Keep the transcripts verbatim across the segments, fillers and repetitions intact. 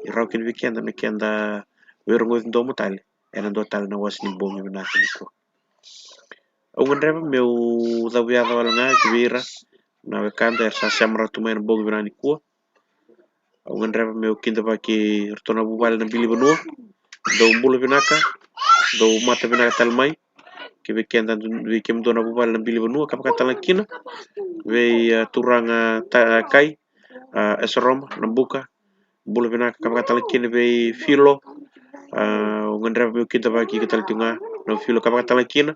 e rawa kina vei keda me keda veirogoci domo tale ena dua tale na wasa ni bogi vinaka nikua. Au gadreva meu cavuyaca wale ga ki vei ira na wekada era sa sema rawa tu mai ena bogi vinaka nikua. Au gadreva meu kidavaki iratou na vuvale na Bili Vanua. Dou bula vinaka, dou mata vinaka tale mai. Ki vei keda, vei kemudou na vuvale na Bili Vanua, ka vaka tale ga kina vei, ah, turaga ta, Kai, ah, Esaroma, na Buka. Bula vinaka, ka vaka tale ga kina vei Filo. Ah, au gadreva meu kidavaki iko tale tiko ga na Filo, ka vaka tale ga kina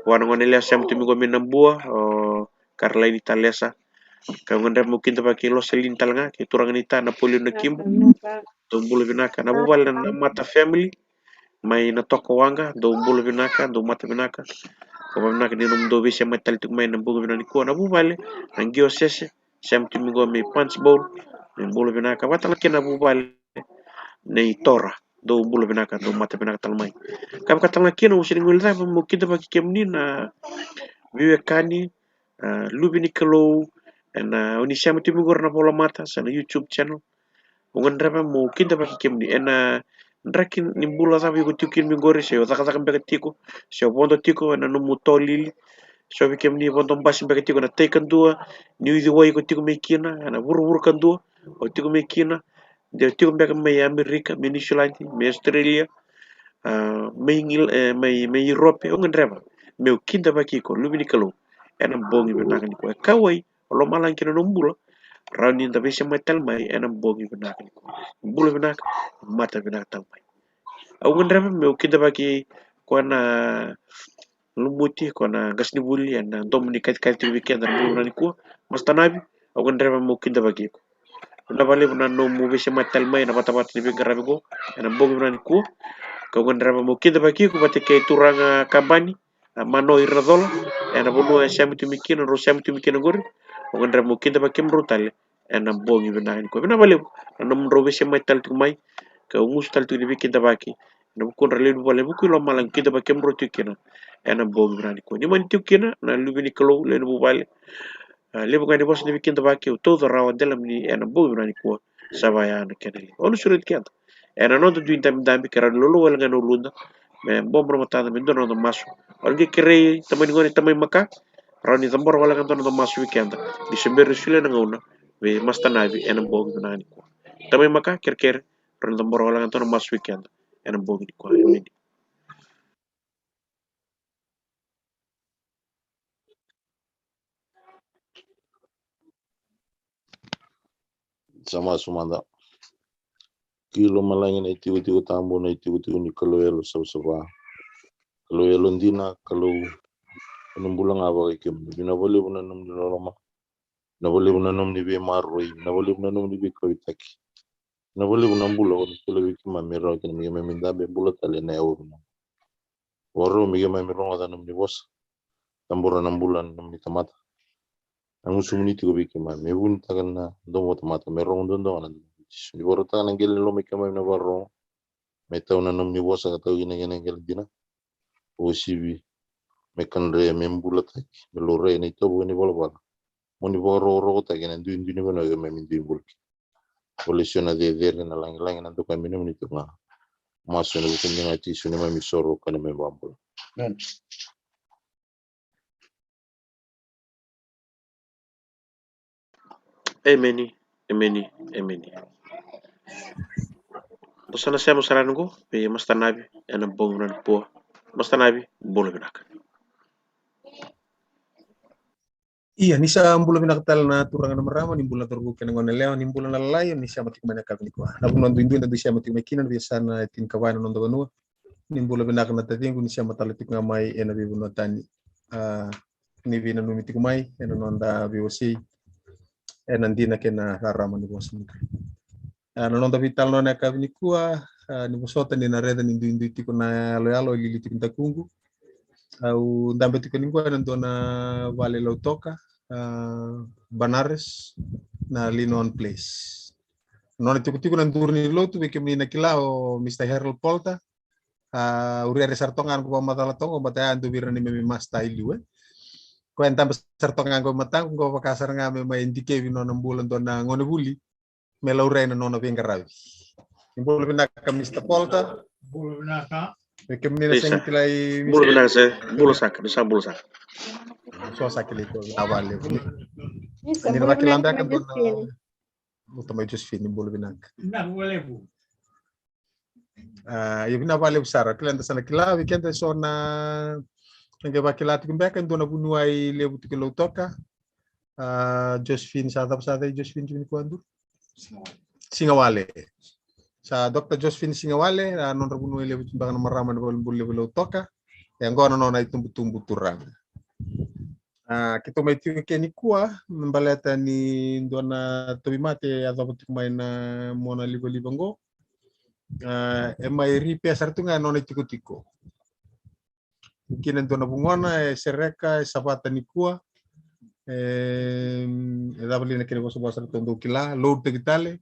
vua na gone lewa sema tu mai qo mai Nabua, o Karlaini Talesa. Ka gadreva meu kidavaki Loselini tale ga kei turaga ni ta na Polio na Kibu. Dou bula vinaka na vuvale na Mata family mai na Tokawaqa, dou bula vinaka, dou mata vinaka. Ka vakavinaka ni nomudou veisemati tale tiko mai na bogi vinaka nikua na vuvale na Giosese sema tu mai qo mai Punchbowl, me bula vinaka. Vata tale kina na vuvale nei Tora, dou bula vinaka, dou mata vinaka tale mai. Ka vaka tale ga kina au sega ni guilecava meu kidavaki kemuni na veiwekani, ah, luve ni Kalou, ena, ah, oni sema tu mai qori na Volamata se na YouTube channel. Au gadreva meu kidavaki kemuni ena draki ni bula cava iko tiko kina mai qori, se o cakacaka beka tiko, se o vodo tiko ena nomu tolili, se o vei kemuni vodo basi beka tiko na tai kadua ni uciwai iko tiko mai kina, ena vuravura kadua o tiko mai kina, de o tiko beka mai Amerika, mai Niusiladi, mai Australia, ah, mai Engil-, eh, mai, mai Europe, au gadreva meu kidavaki iko luve ni Kalou ena bogi vinaka nikua. E kauwai o lomalagi kei na nomu bula, rawa ni da veisemati tale mai ena bogi vinaka nikua. Bula vinaka, mata vinaka tale mai. Au gadreva meu kidavaki koya na lumuti, koya na qasenivuli ena domo ni kaci, kaci tiko vei keda ena bogi vinaka nikua. Masta Navi, au gadreva meu kidavaki iko. Vinaka vakalevu na nomu veisemati tale mai ena vatavata ni veiqaravi qo ena bogi vinaka nikua. Kau gadreva meu kidavaki iko vata kei turaga Kabani, ah, Mano Iracola, ena vanua e sema tu mai kina, rau sema tu mai kina qori. Au gadreva meu kidavaki kemudrau tale ena bogi vinaka nikua. Vinaka vakalevu na nomudrau veisemati tale tiko mai, kau gusu tale tiko ni veikidavaki ena vukudra lewe ni vuvale, vuku i lomalagi, kidavaki kemudrau tiko kina ena bogi vinaka nikua. Ni mani tiko kina na luve ni Kalou, lewe ni vuvale, ah, levu ga ni vosa ni veikidavaki au tauca rawa, dela muni ena bogi vinaka nikua. Sa vaya na kena levu. Au na sureti keda ena noda dui dabidabi, ke rawa ni lolou wale ga na uluda, me bobo na matada, me dua na noda masu. Au na qai kerei tamani gone, tamai Maka, rawa ni cabora wale ga dua na noda masu vei keda ni se bera ni solia na gauna vei Masta Navi ena bogi vinaka nikua. Tamai Maka, kerekere, rawa ni cabora wale ga dua na masu vei keda ena bogi nikua. Emeni. Sa masu mada. Ki lomalagi na itikotiko tabu, na itikotiko ni Kalou yalo savasava, Kalou yalo dina, Kalou ena bula ga vakaikemuni. Vinaka vakalevu na nomuni loloma, vinaka vakalevu na nomuni veimaroroi, vinaka vakalevu na nomuni veikauwaitaki. Vinaka vakalevu na bula oni solia vei keimami me rawa kina me keimami dabe bula tale ena yawa vinaka. Vakarau me keimami rogoca na nomuni vosa, cabora na bula na nomuni tamata. Na gusumuni tiko vei keimami me vunitaka na domo vakatamata, me rogo duadua ga na domo. Ni vakarautaka na qele ni loma i keimami na vakarogo, me tau na nomuni vosa ka tau kina na qele dina. Uasivi me kadre, me bulataki, me laurai ena itovo ni valavala. Mo ni vakarokorokotaki ena duidui ni vanua keimami dui bula kina. Vakalesuya na cecere, na lagilagi, na dokai me nomuni tiko ga. Masu ena vuku ni yaca i Jisu, neimami isoro ka neimami ivakabula. Emeni. Emeni, emeni, emeni. Dou sa na sema sara yani qo vei Masta Navi ena bogi vinaka nikua. Masta Navi, bula vinaka. Ia, ni sa bula vinaka tale na turaga, na marama, ni bula na cauravou kei na goneyalewa, ni bula na lalai ni sema tiko mai ena yakavi nikua. Na vanua duidui da dui sema tiko mai kina, na veiyasana e tinikava ena noda vanua. Ni bula vinaka na taciqu ni sema tale tiko ga mai ena veivanua tani. Ah, ni veinanumi tiko mai ena noda veiwasei ena dina kei na rarama ni vosa ni Kalou. Ah, na noda veitalanoa ena yakavi nikua, ah, ni vosota ni na raica ni duidui tiko na yaloyalo e lili tiko dakuqu. Au dabe tiko yani qo ena dua na vale Lautoka, ah, Banaras, na Linoan Place. Nona tikotiko na duru ni lotu, vei kemuni na kila, o Mista Harold Polter. Ah, au rere sara toka ga qo, vakamacala toka qo, baleta ya dua vei ira na neimami masta i liu, e. Koya e dabe sara toka ga qo e mataqu qo, vaka sara ga me mai dikevi nona bula dua na gonevuli me laurai na nona veiqaravi. Ni bula vinaka, Mister Polta. Bula vinaka. Vei kemuni na Isa. Sega ni kilai, Bula vinaka se. Bula saka, ni sa bula saka. So sa kilai, bula vinaka vakalevu. Ni na vakila beka dua na uta mai Josephine, bula vinaka. Vinaka vakalevu. A, io, vinaka vakalevu sara. Kila eda sa na kila vei keda eso na qai vakila tiko beka e dua na vuniwai levu tiko i Lautoka. A, Josephine, sa cava sa cai Josephine tiko ni kua duru? Sigawale. Sa Doctor Josephine Sigawale, a nodra vuniwai levu tiko beka na marama ena valenibula levu i Lautoka. E qo na nona itubutubu turaga. A, keitou mai tiko ke nikua me baleta ni dua na tauvimate e yacova tiko mai na monalivaliva qo. A, e mai ripea sara tu ga e nona itikotiko. Kina e dua na vugona e sereka, e savata nikua. E, e cava li na kena vosavosa ratou dau kila, load taki tale.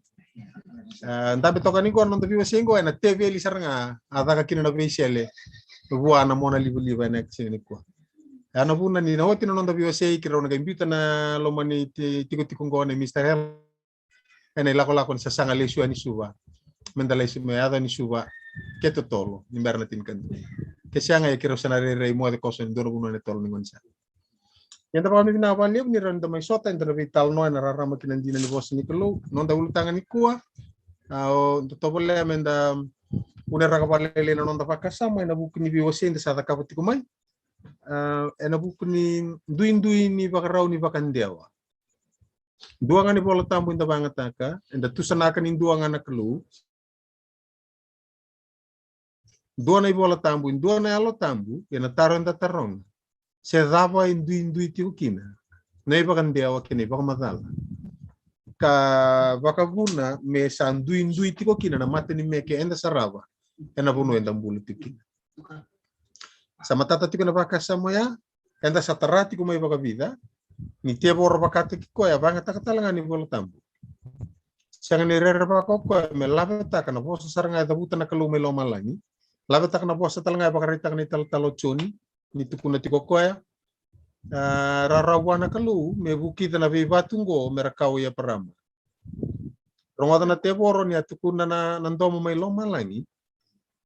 A, dabe toka ni qo na noda veiwasei qo ena teveli sara ga a caka kina na veisele vua na monalivaliva ena ekesini nikua. A, na vuna ni na oti na noda veiwasei, keirau na qai biuta na loma ni ti- tikotiko qo nei Mister Hel ena ilakolako ni sasaga lesu yani Suva. Meda lesi me yaco yani Suva ke totolo ni bera na tinikadua. Ke sega, ia keirau sa na rairai moce koso ena dua na vanua ena tolo ni gaunisala. Ia da vakavinavinaka vakalevu ni rawa ni da mai sota, eda na veitalanoa ena rarama kei na dina ni vosa ni Kalou. Noda ulutaga nikua, a, o da tovolea meda uneraka vakalailai na noda vakasama ena vuku ni veiwasei da sa cakava tiko mai. A, ena vuku ni duidui ni vakarau ni vakadewa. Dua ga na iVola Tabu eda vagataka, eda tusanaka ni dua ga na Kalou. Dua na iVola Tabu, dua na Yalo Tabu, ia na taro eda taroga, se cava e duidui tiko kina na ivakadewa kei na ivakamacala, ka vakavuna me sa duidui tiko kina na matanimeke eda sarava ena vanua eda bula tiko kina. Sa matata tiko na vakasama oya, eda sa tara tiko mai vakavica, ni tevoro vakataki koya, vagataka tale ga ni iVola Tabu. Sega ni rerevaka o koya me lavetaka na vosa sara ga e cavuta na Kalou mai lomalagi, lavetaka na vosa tale ga e vakaraitaka na italatala o Joni, ni tukuna tiko o koya, a, rawarawa vua na Kalou me vukica na veivatu qo me ra kawa i Eparama. Rogoca na tevoro ni a tukuna na, na domo mai lomalagi,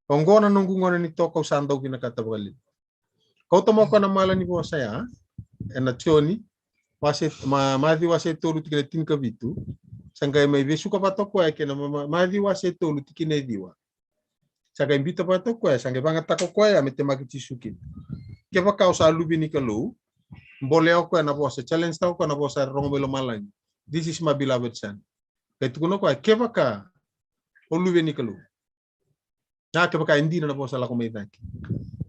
oqo na noqu gone ni toka au sa dau vinakata vakalevu. Kauta mai o koya na mala ni vosa ya ena Joni, wase, Ma- Maciu wase tolu tikina tinikavitu. Sa qai mai vesuka vata o koya kei na Ma- Ma- Maciu wase tolu tikina e ciwa. Sa qai biuta vata o koya, sa qai vagataka o koya me temaki Jisu kina. Kevaka o sa luve ni Kalou, bolea o koya na vosa, challenge taka o koya na vosa era rogo mai lomalagi. This is my beloved son. Qai tukuna o koya, kevaka o luve ni Kalou, na kevaka e dina na vosa lako mai cake,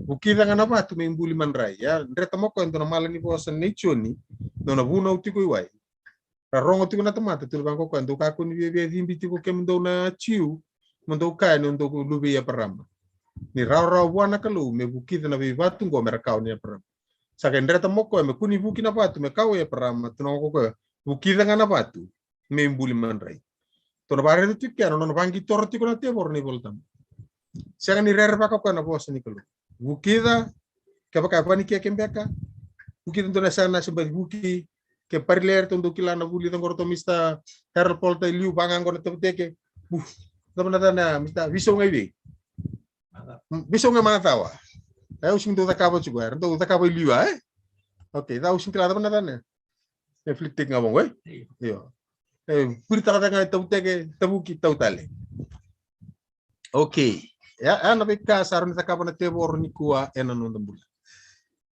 vukica ga na vatu me ibuli madrai. Ia dreta mai o koya e dua na mala ni vosa nei Joni, nona vunau tiko i wai. Ra rogo tiko na tamata, tukuna vaqo o koya, dou kakua ni viavia cibi tiko kemudou na Jiu, mo dou kaya ni o dou luve i Eparama. Ni rawarawa vua na Kalou me vukica na veivatu qo me ra kawa ni Eparama. Sa qai dreta mai o koya me kua ni vuki na vatu me kawa i Eparama, tukuna vaqo o koya, vukica ga na vatu me ibuli madrai. Tou na vakaraica tiko kina na nona vaqitora tiko na tevoro na iVola Tabu. Sega ni rerevaka o koya na vosa ni Kalou. Vukica, kevaka e vanikeke beka, vukica dua na yasana se baci vuki, ke Parile ratou dau kila na vulica qo ratou Mister Harold Polta e liu, vaqa qo na Tavuteke. Buf, cava na yacana ya, Mister Visau ga i vei? Visau ga i Magacawa. E, au sega ni dau cakava tiko, era dau cakava i liu, e? Okay, au sega ni kila cava na yacana ya. E Flick Tech ga vaqo, e? Io. E, puritaka cake ga e Tavuteke, Tavuki, tau tale. Okay. Ia, ia na veika sa rawa ni cakava na tevoro nikua ena noda bula.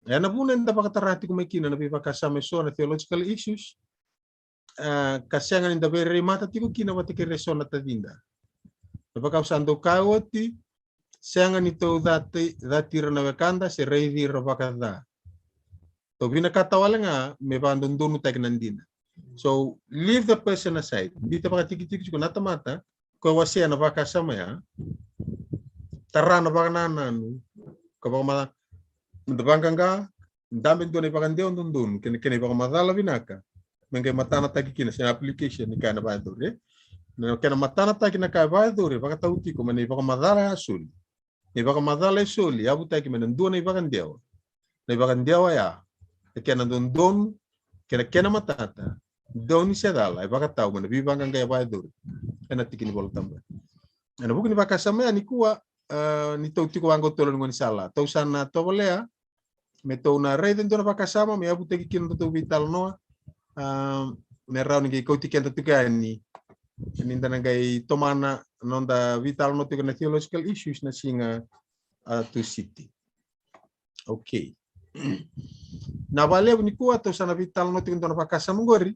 Ia na vuna eda vakatara tiko mai kina na veivakasama eso na theological issues. A, ka sega ni da veirairai mata tiko kina vata kei ira eso na tacida. Me vaka au sa dau kaya oti, sega ni tou cati, cati ira na wekada se raici ira vakaca. Tou vinakata wale ga me vakadodonutaki na dina. So, leave the person aside. Biuta vakatikitiki tiko na tamata, ko e wasea na vakasama ya. Tara na vakanananu, ka vakama-, da vaqaqa, dabe dua na ivakadewa dodonu, kei na, kei na ivakamacala vinaka. Me qai matanataki kina, se na application ni ka e na vakayacori. Na kena matanataki na ka e vakayacori, vakatau tiko mai na ivakamacala ya soli. Na ivakamacala e soli, yavutaki mai na dua na ivakadewa. Na ivakadewa ya, e kena dodonu, kei na kena matata, donu se cala, e vakatau mai na veivaqaqai e vakayacori ena tiki ni Vola Tabu. Ena vuku ni vakasama ya nikua, ah, ni tou tiko vaqo tolo ni gaunisala, tou sa na tovolea me tou na raica e dua na vakasama me yavutaki kina na tou veitalanoa, ah, me rawa ni qai kauti keda tiko yani ni da na qai tomana na noda veitalanoa tiko na theological issues na siga, ah, Tusiti. Okay. Na vakalevu nikua tou sa na veitalanoa tiko e dua na vakasama qori.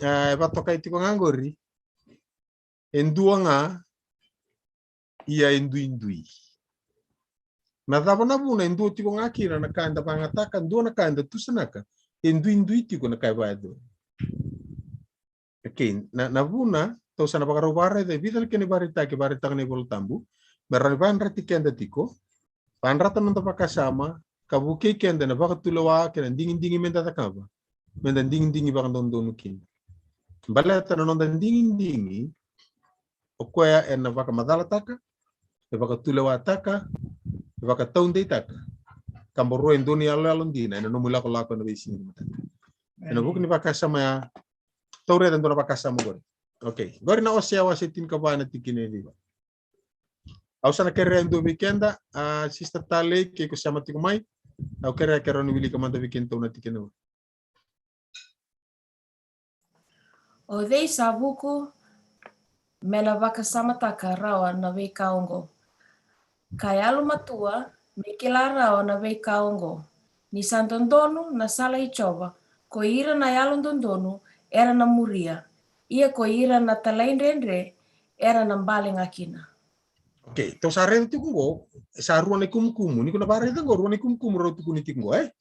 Ah, e vakatokai tiko ga qori, e dua ga, ia e duidui. Na cava na vuna e dua tiko ga kina na ka eda vagataka, dua na ka eda tusanaka, e duidui tiko na ka e vakayacori. Okay, na, na vuna tou sa na vakarau vakaraica e vica na kena ivakaraitaki e vakaraitaka na iVola Tabu me rawa ni vakayadrati keda tiko, vakayadrata na noda vakasama, ka vukei keda ena vakatulewa kei na digidigi me da cakava, me da digidigi vakadodonu kina. Baleta na noda digidigi, o koya ena vakamacalataka, e vakatulewataka, e vakataudeitaka ka boroya e dua na iyaloyalo dina ena nomu ilakolako ena veisiga ni mataka. Ena vuku ni vakasama ya, tou raica e dua na vakasama qori. Okay, qori na Osea wase tinikava na tikina e ciwa. Au sa na kerea e dua vei keda, a, Sister Talei, ke ko sema tiko mai, au kerea ke rawa ni wilika mada vei kedatou na tikina qori. O cei sa vuku me na vakasamataka rawa na veika oqo, ka yalomatua me kila rawa na veika oqo, ni sa dodonu na sala i Jiova, ko ira na yalododonu era na muria, ia ko ira na talaidredre era na bale ga kina. Okay, tou sa raica tiko qo, sa rua na ikumukumu, ni ko na vakaraica qo, rua na ikumukumu rau tukuni tiko qo, e?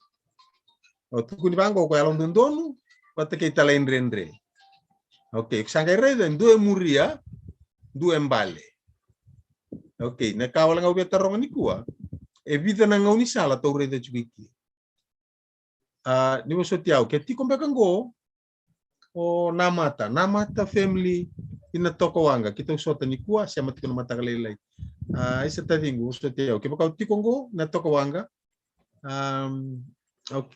O tukuni vaqo ko yalododonu vata kei talaidredre. Okay, sa qai raica, dua e muria, dua e bale. Okay, na ka wale ga au via taroga nikua, e vica na gaunisala tou raica tiko i ke? A, ni vosoti au, ke tiko beka qo o Namata, Namata family i Natokawaqa, keitou sota nikua, sema tiko na mataka lailai. A, isa taciqu, vosoti au, kevaka o tiko qo Natokawaqa, um, au,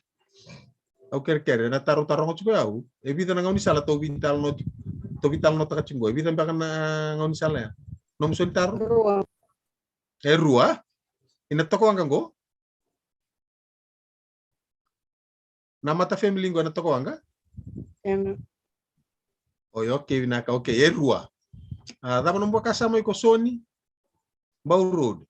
au kerekere, na taro taroga tiko au, e vica na gaunisala tou veitalanoa tiko, tou veitalanoataka tiko qo, e vica beka na gaunisala ya? Nomu so ni taro? Rua. E rua? I Natokawaqa qo? Namata family qo e Natokawaqa? Ena. Oi, okay, vinaka, okay, e rua. A, cava nomu vakasama iko Soni? Bau Road.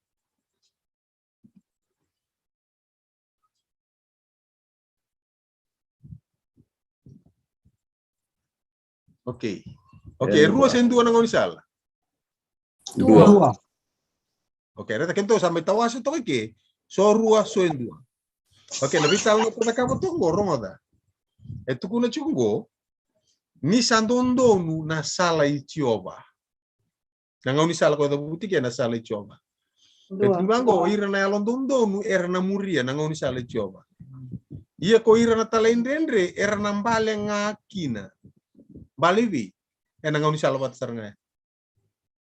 Okay. Okay, e rua se dua na gaunisala? Dua. Dua. Okay, reta keitou sa mai tawase toka i ke, so rua, so e dua. Okay, na veitalanoa tou cakava toka qo, rogoca. E tukuna tiko qo, ni sa dodonu na sala i Jiova. Na gaunisala ko e cavuti ke na sala i Jiova. E tukuna vaqo, o ira na yalododonu era na muria na gaunisala i Jiova. Ia ko ira na talaidredre era na bale ga kina. Bale i vei? Ena gaunisala vata sara ga ya.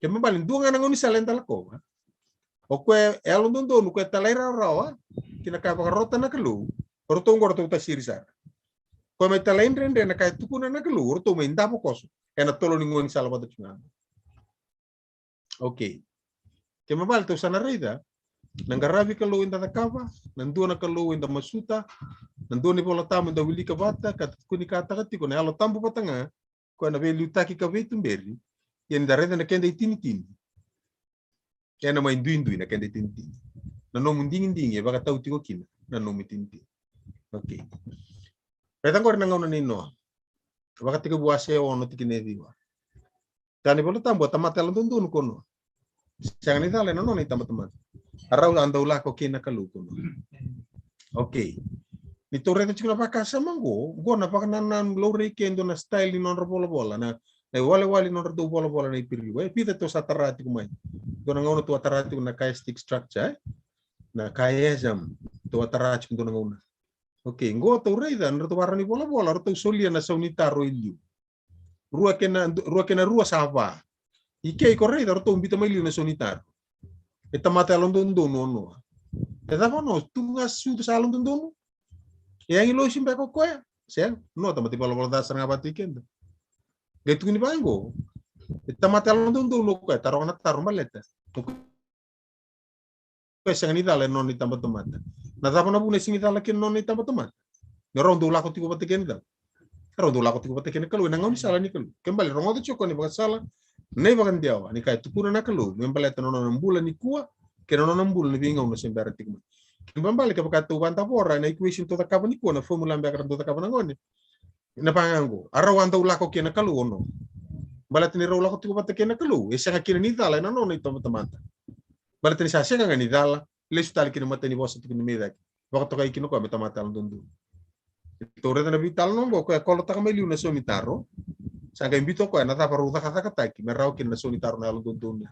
Ke me bale, dua ga na gaunisala eda lakova. O koya e yalododonu, o koya e talairawarawa ki na ka e vakarota na Kalou, o ratou qo ratou tasiri sara. Koya mai talaidredre na ka e tukuna na Kalou, o ratou mai davo koso ena tolo ni gaunisala vata tiko ga. Okay. Ke me bale, tou sa na raica na qaravi Kalou eda cakava, na dua na Kalou eda masuta, na dua na iVola Tabu eda wilika vata, ka tukunikataka tiko na Yalo Tabu vata ga, koya na veiliutaki ka veituberi. Ia ni da raica na keda itinitini, ena mai duidui na keda itinitini. Na nomu digidigi e vakatau tiko kina na nomu itinitini. Okay. Raica qori na gauna nei Noa. Vakatekivu wase ono tikina e ciwa. Kaya na iVola Tabu, a tamata yalododonu ko Noa. Sega ni cala ena nona itabatamata. A rau a dau lako kei na Kalou ko Noa. Okay. Ni tou raica tiko na vakasama qo, qo na vakanananu laurai ke e dua na style ni nodra volavola, na, na iwalewale ni nodra dau volavola na Iperiu. E vica tou sa tara tiko mai. Dua na gauna tou a tara tiko na chiastic structure, e? Na chiasm, tou a tara tiko dua na gauna. Okay, qo tou raica, na ratou varau ni volavola, ratou solia na sau ni taro i liu. Rua kei na, rua kei na rua sa va. I ke iko raica, ratou biuta mai liu na sau ni taro. E tamata yalododonu o Noa. E cava o Noa, tu ga sucu sa yalododonu? E agilosi beka o koya? Sega, Noa tamata ivalavala ca sara ga vata kei keda. Qai tukuni vaqo, E tamata yalododonu o koya, taroga na taro baleta o koya e sega ni cala ena nona itabatamata. Na cava na vuna e sega ni cala kina na nona itabatamata? Ni rau dau lako tiko vata kei na cava? Rau dau lako tiko vata kei na Kalou ena gaunisala ni Kalou. Ke bale rogoca tiko na ivakasala na ivakadewa ni ka e tukuna na Kalou me baleta na nona bula nikua kei na nona bula ni veigauna se bera tiko mai. Ke bale kevaka tou vadavora ena equation tou cakava nikua, na formula beka ra dau cakava na gone, na vagaqo: a rau a dau lako kei na Kalou o Noa. Baleta ni rau lako tiko vata kei na Kalou, e sega kina ni cala ena nona itabatamata. Baleta ni sa sega ga ni cala, lesu tale ki na matai ni vosa tukuni mai cake, vakatokai kina o koya me tamata yalododonu. Tou raica na veitalanoa oqo, o koya e kolotaka mai liu na sau ni taro. Sa qai biuta o koya na cava rau cakacakataki me rawa kina na sau ni taro na yalododonu ya.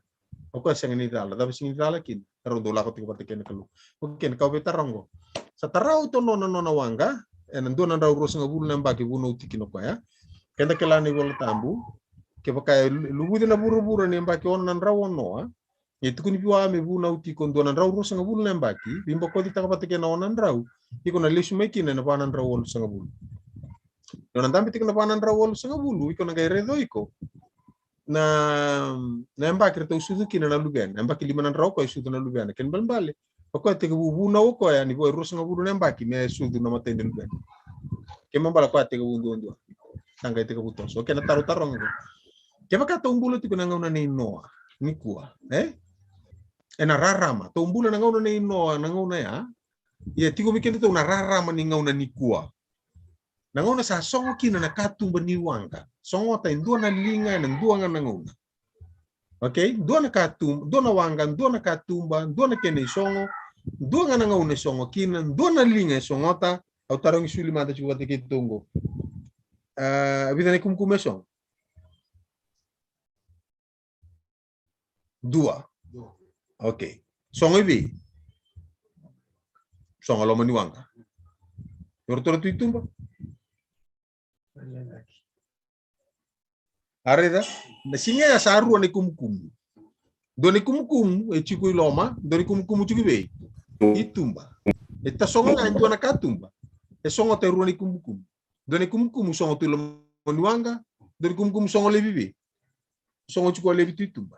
O koya sega ni cala. Cava sega ni cala kina? Rau dau lako tiko vata kei na Kalou. Okei, na ka au via tara oqo: sa tarau to nona, nona waqa ena dua na drau ruasagavulu na yabaki vunau tiko kina o koya. Keda kila na iVola Tabu, kevaka e lu-, luvuci na vuravura ni yabaki ono na drau o Noa, e tukuni vua me vunau tiko dua na drau ruasagavulu na yabaki, veibokocitaka vata kei na ono na drau, iko na lesu mai kina ena va na drau walusagavulu. Nona dabe tiko na va na drau walusagavulu, iko na qai raica o iko na, na yabaki ratou sucu kina na luvena. Yabaki lima na drau o koya e sucu na luvena. Kena ibalebale, o koya tekivu vunau o koya ni vo e ruasagavulu na yabaki me sucu na matai ni luvena. Kena ibalebale o koya tekivu duadua, sa qai tekivu toso. Okei, na tarotaroga oqo: kevaka tou bula tiko na gauna nei Noa nikua, e? Ena rarama, tou bula na gauna nei Noa, na gauna ya. Ia tiko vei kedatou na rarama ni gauna nikua. Na gauna sa sogo kina na katuba ni waqa. Sogota e dua na liga ena dua ga na gauna. Okei? Dua na katuba, dua na waqa, dua na katuba, dua na kena isogo, dua ga na gauna e sogo kina, dua na liga e sogota. Au tarogi Suli mada tiko vata kei tou oqo. A, vica na ikumukumu e sogo? Dua. Okei. Sogo i vei? Sogo loma ni waqa. O ratou na tu i tuba. A raica, na siga ya sa rua na ikumukumu. Dua na ikumukumu e tiko i loma, dua na ikumukumu tiko i vei? I tuba. E tasogo ga e dua na katuba, e sogota e rua na ikumukumu. Dua na ikumukumu sogo tu i loma ni waqa, dua na ikumukumu sogo laivi vei? Sogo tiko laivi tu i tuba.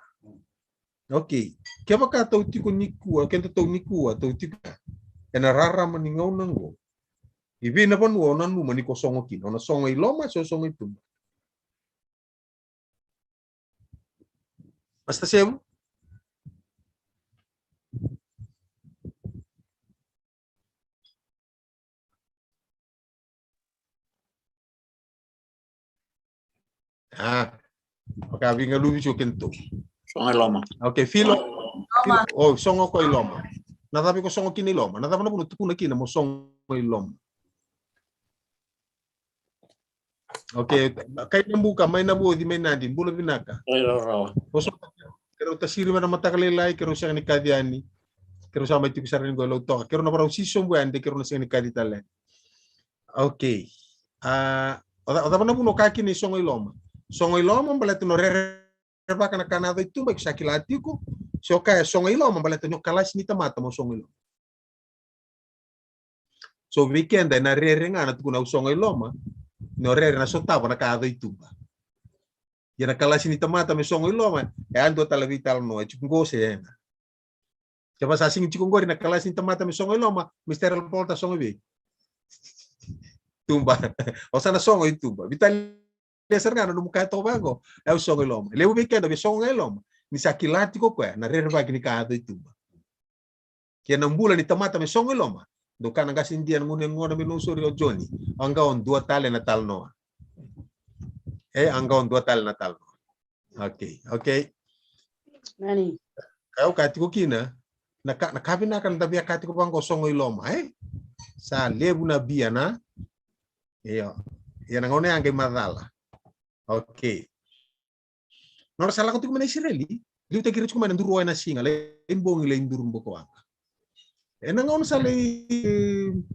Okei. Kevaka tou tiko nikua, kedatou nikua tou tiko ena rarama ni gauna oqo, i vei na vanua o nanuma ni ko sogo kina? O na sogo i loma se o sogo i tuba? Master Sevu? A, vaka veigaluvi tiko kedatou. Sogo i loma. Okei, Filo. Loma. Filo, o sogo ko i loma. Na cava iko sogo kina i loma? Na cava na vuna tukuna kina mo sogo i loma? Okei, kai na buka mai na voci mai Nadi, bula vinaka. Oi, rau rawa. Vosa, keirau tasiri mai na mataka lailai, keirau sega ni kaci yani. Keirau sa mai tiko sara ni qo e Lautoka. Keirau na varau si sobu yani, de keirau na sega ni kaci tale. Okei. A, o ca-, o cava na vuna o kaya kina i sogo i loma? Sogo i loma baleta no rerevaka na ka na yaco i tuba, iko sa kila tiko. Se o kaya sogo i loma baleta ni o kalasi ni tamata mo sogo i loma. So vei keda ena rere ga na tukuna au sogo i loma, ni o rere na sotava na ka yaco i tuba. Ia na kalasi ni tamata me sogo i loma, e a dua tale veitalanoa, e tiko qo se ena. Kevaka sa sega ni tiko qori na kalasi ni tamata me sogo i loma, Mister Paul, ta sogo i vei? Tuba. O sa na sogo i tuba. Vitalia sara ga na nomu kaya toka vaqo, e au sogo i loma. Levu vei keda via sogo ga i loma ni sa kila tiko o koya na rerevaki ni ka yaco i tuba. Kei na bula ni tamata me sogo i loma. Dou kaya na qase Idia na gunu yaqona me lou sori, o Joni, o qo dua tale na talanoa. E, o qo dua tale na talanoa. Okei, okei. Nani? Au kaya tiko kina, na ka, na ka vinaka na da via kaya tiko vaqo sogo i loma, e? Sa levu na bia na. Io. Ia na gauna ya qai macala. Okei. Nodra sa lako tiko mai na Isireli, liutaki ira tiko mai na duru oya na siga, lai bogi lai duru bukawaqa. Ena gauna sa lai,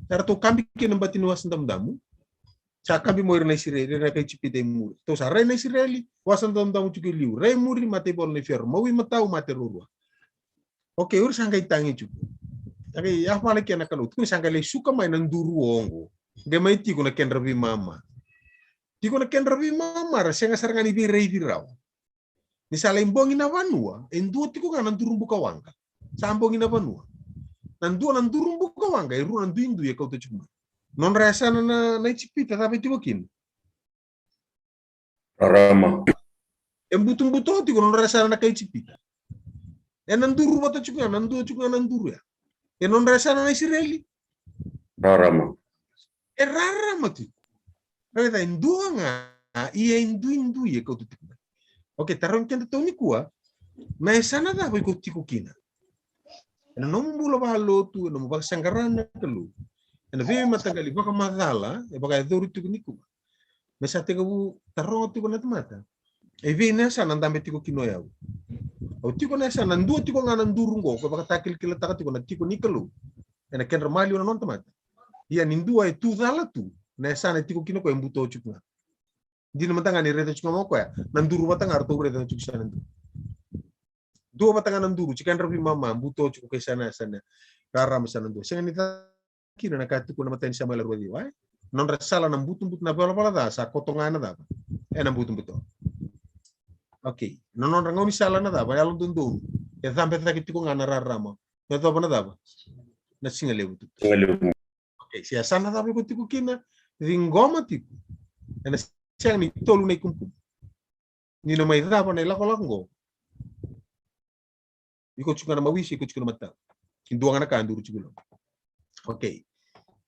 eratou kabi kina na bati ni Wasa Damudamu. Sa kabi mai ira na Isireli, ira na kai Ijipita i muri. Tou sa rai na Isireli, Wasa Damudamu tiko i liu. Rai muri, mate i vola nei Fero. Maui matau, mate ruarua. Okei, o ira sa qai tagi tiko. Sa qai yavala kina na Kalou. Tukuni sa qai lai suka mai na duru oqo. Qai mai tiko na kedra veimama. Tiko na kedra veimama, ra sega sara ga ni veiraici rawa. Ni sa lai bogi na vanua, e dua tiko ga na duru buka waqa. Sa bogi na vanua. Na dua na duru buka waqa, e rua na duidui e kauta tiko mai. Nodra yasana na, na Ijipita, cava e tiko kina? Rarama. E butobuto tiko nodra yasana na kai Ijipita. E na duru vata tiko ga, na dua tiko ga na duru ya. E nodra yasana na Isireli. Rarama. E rarama tiko. Raica e dua ga, ia e duidui e kauta tiko mai. Okay, tarogi keda tou nikua, na yasana cava iko tiko kina? E na nomu bula vakalotu, e na nomu vakasaqara na Kalou. E na veimataqali vakamacala e vakayacori tiko nikua. Me sa tekivu taroga tiko na tamata. E vei na yasana dabe tiko kina o yau? Au tiko na yasana, dua tiko ga na duru qo, ko vakatakilakilataka tiko na tiko ni Kalou e na kedra maliwa na nona tamata. Ia ni dua e tu cala tu, na yasana e tiko kina o koya e buto tiko ga. Dina mada ga ni raica tiko ga o koya na duru vata ga ratou raica tiko sa na duru. Dua vata ga na duru, tiko kedra veimama, buto tiko ke sa na, sa na rarama sa na dua. Sega ni ca kina na ka tukuna na matai ni Samuela rua ciwa, e? Nodra sala na butobuto, na valavala ca sa koto ga e na cava? E na butobuto. Okay. Na nodra gaunisala na cava? Yalododonu. E cabe cake tiko ga na rarama. Me yacova na cava? Na siga levu tu. Siga levu. Okay, se yasana cava iko tiko kina, ciqoma tiko. E na sega ni tolu na ikumukumu. Ni na mai cava na ilakolako qo. Iko tiko ga na mawisi, iko tiko na matau. E dua ga na ka duru tiko lo. Okay.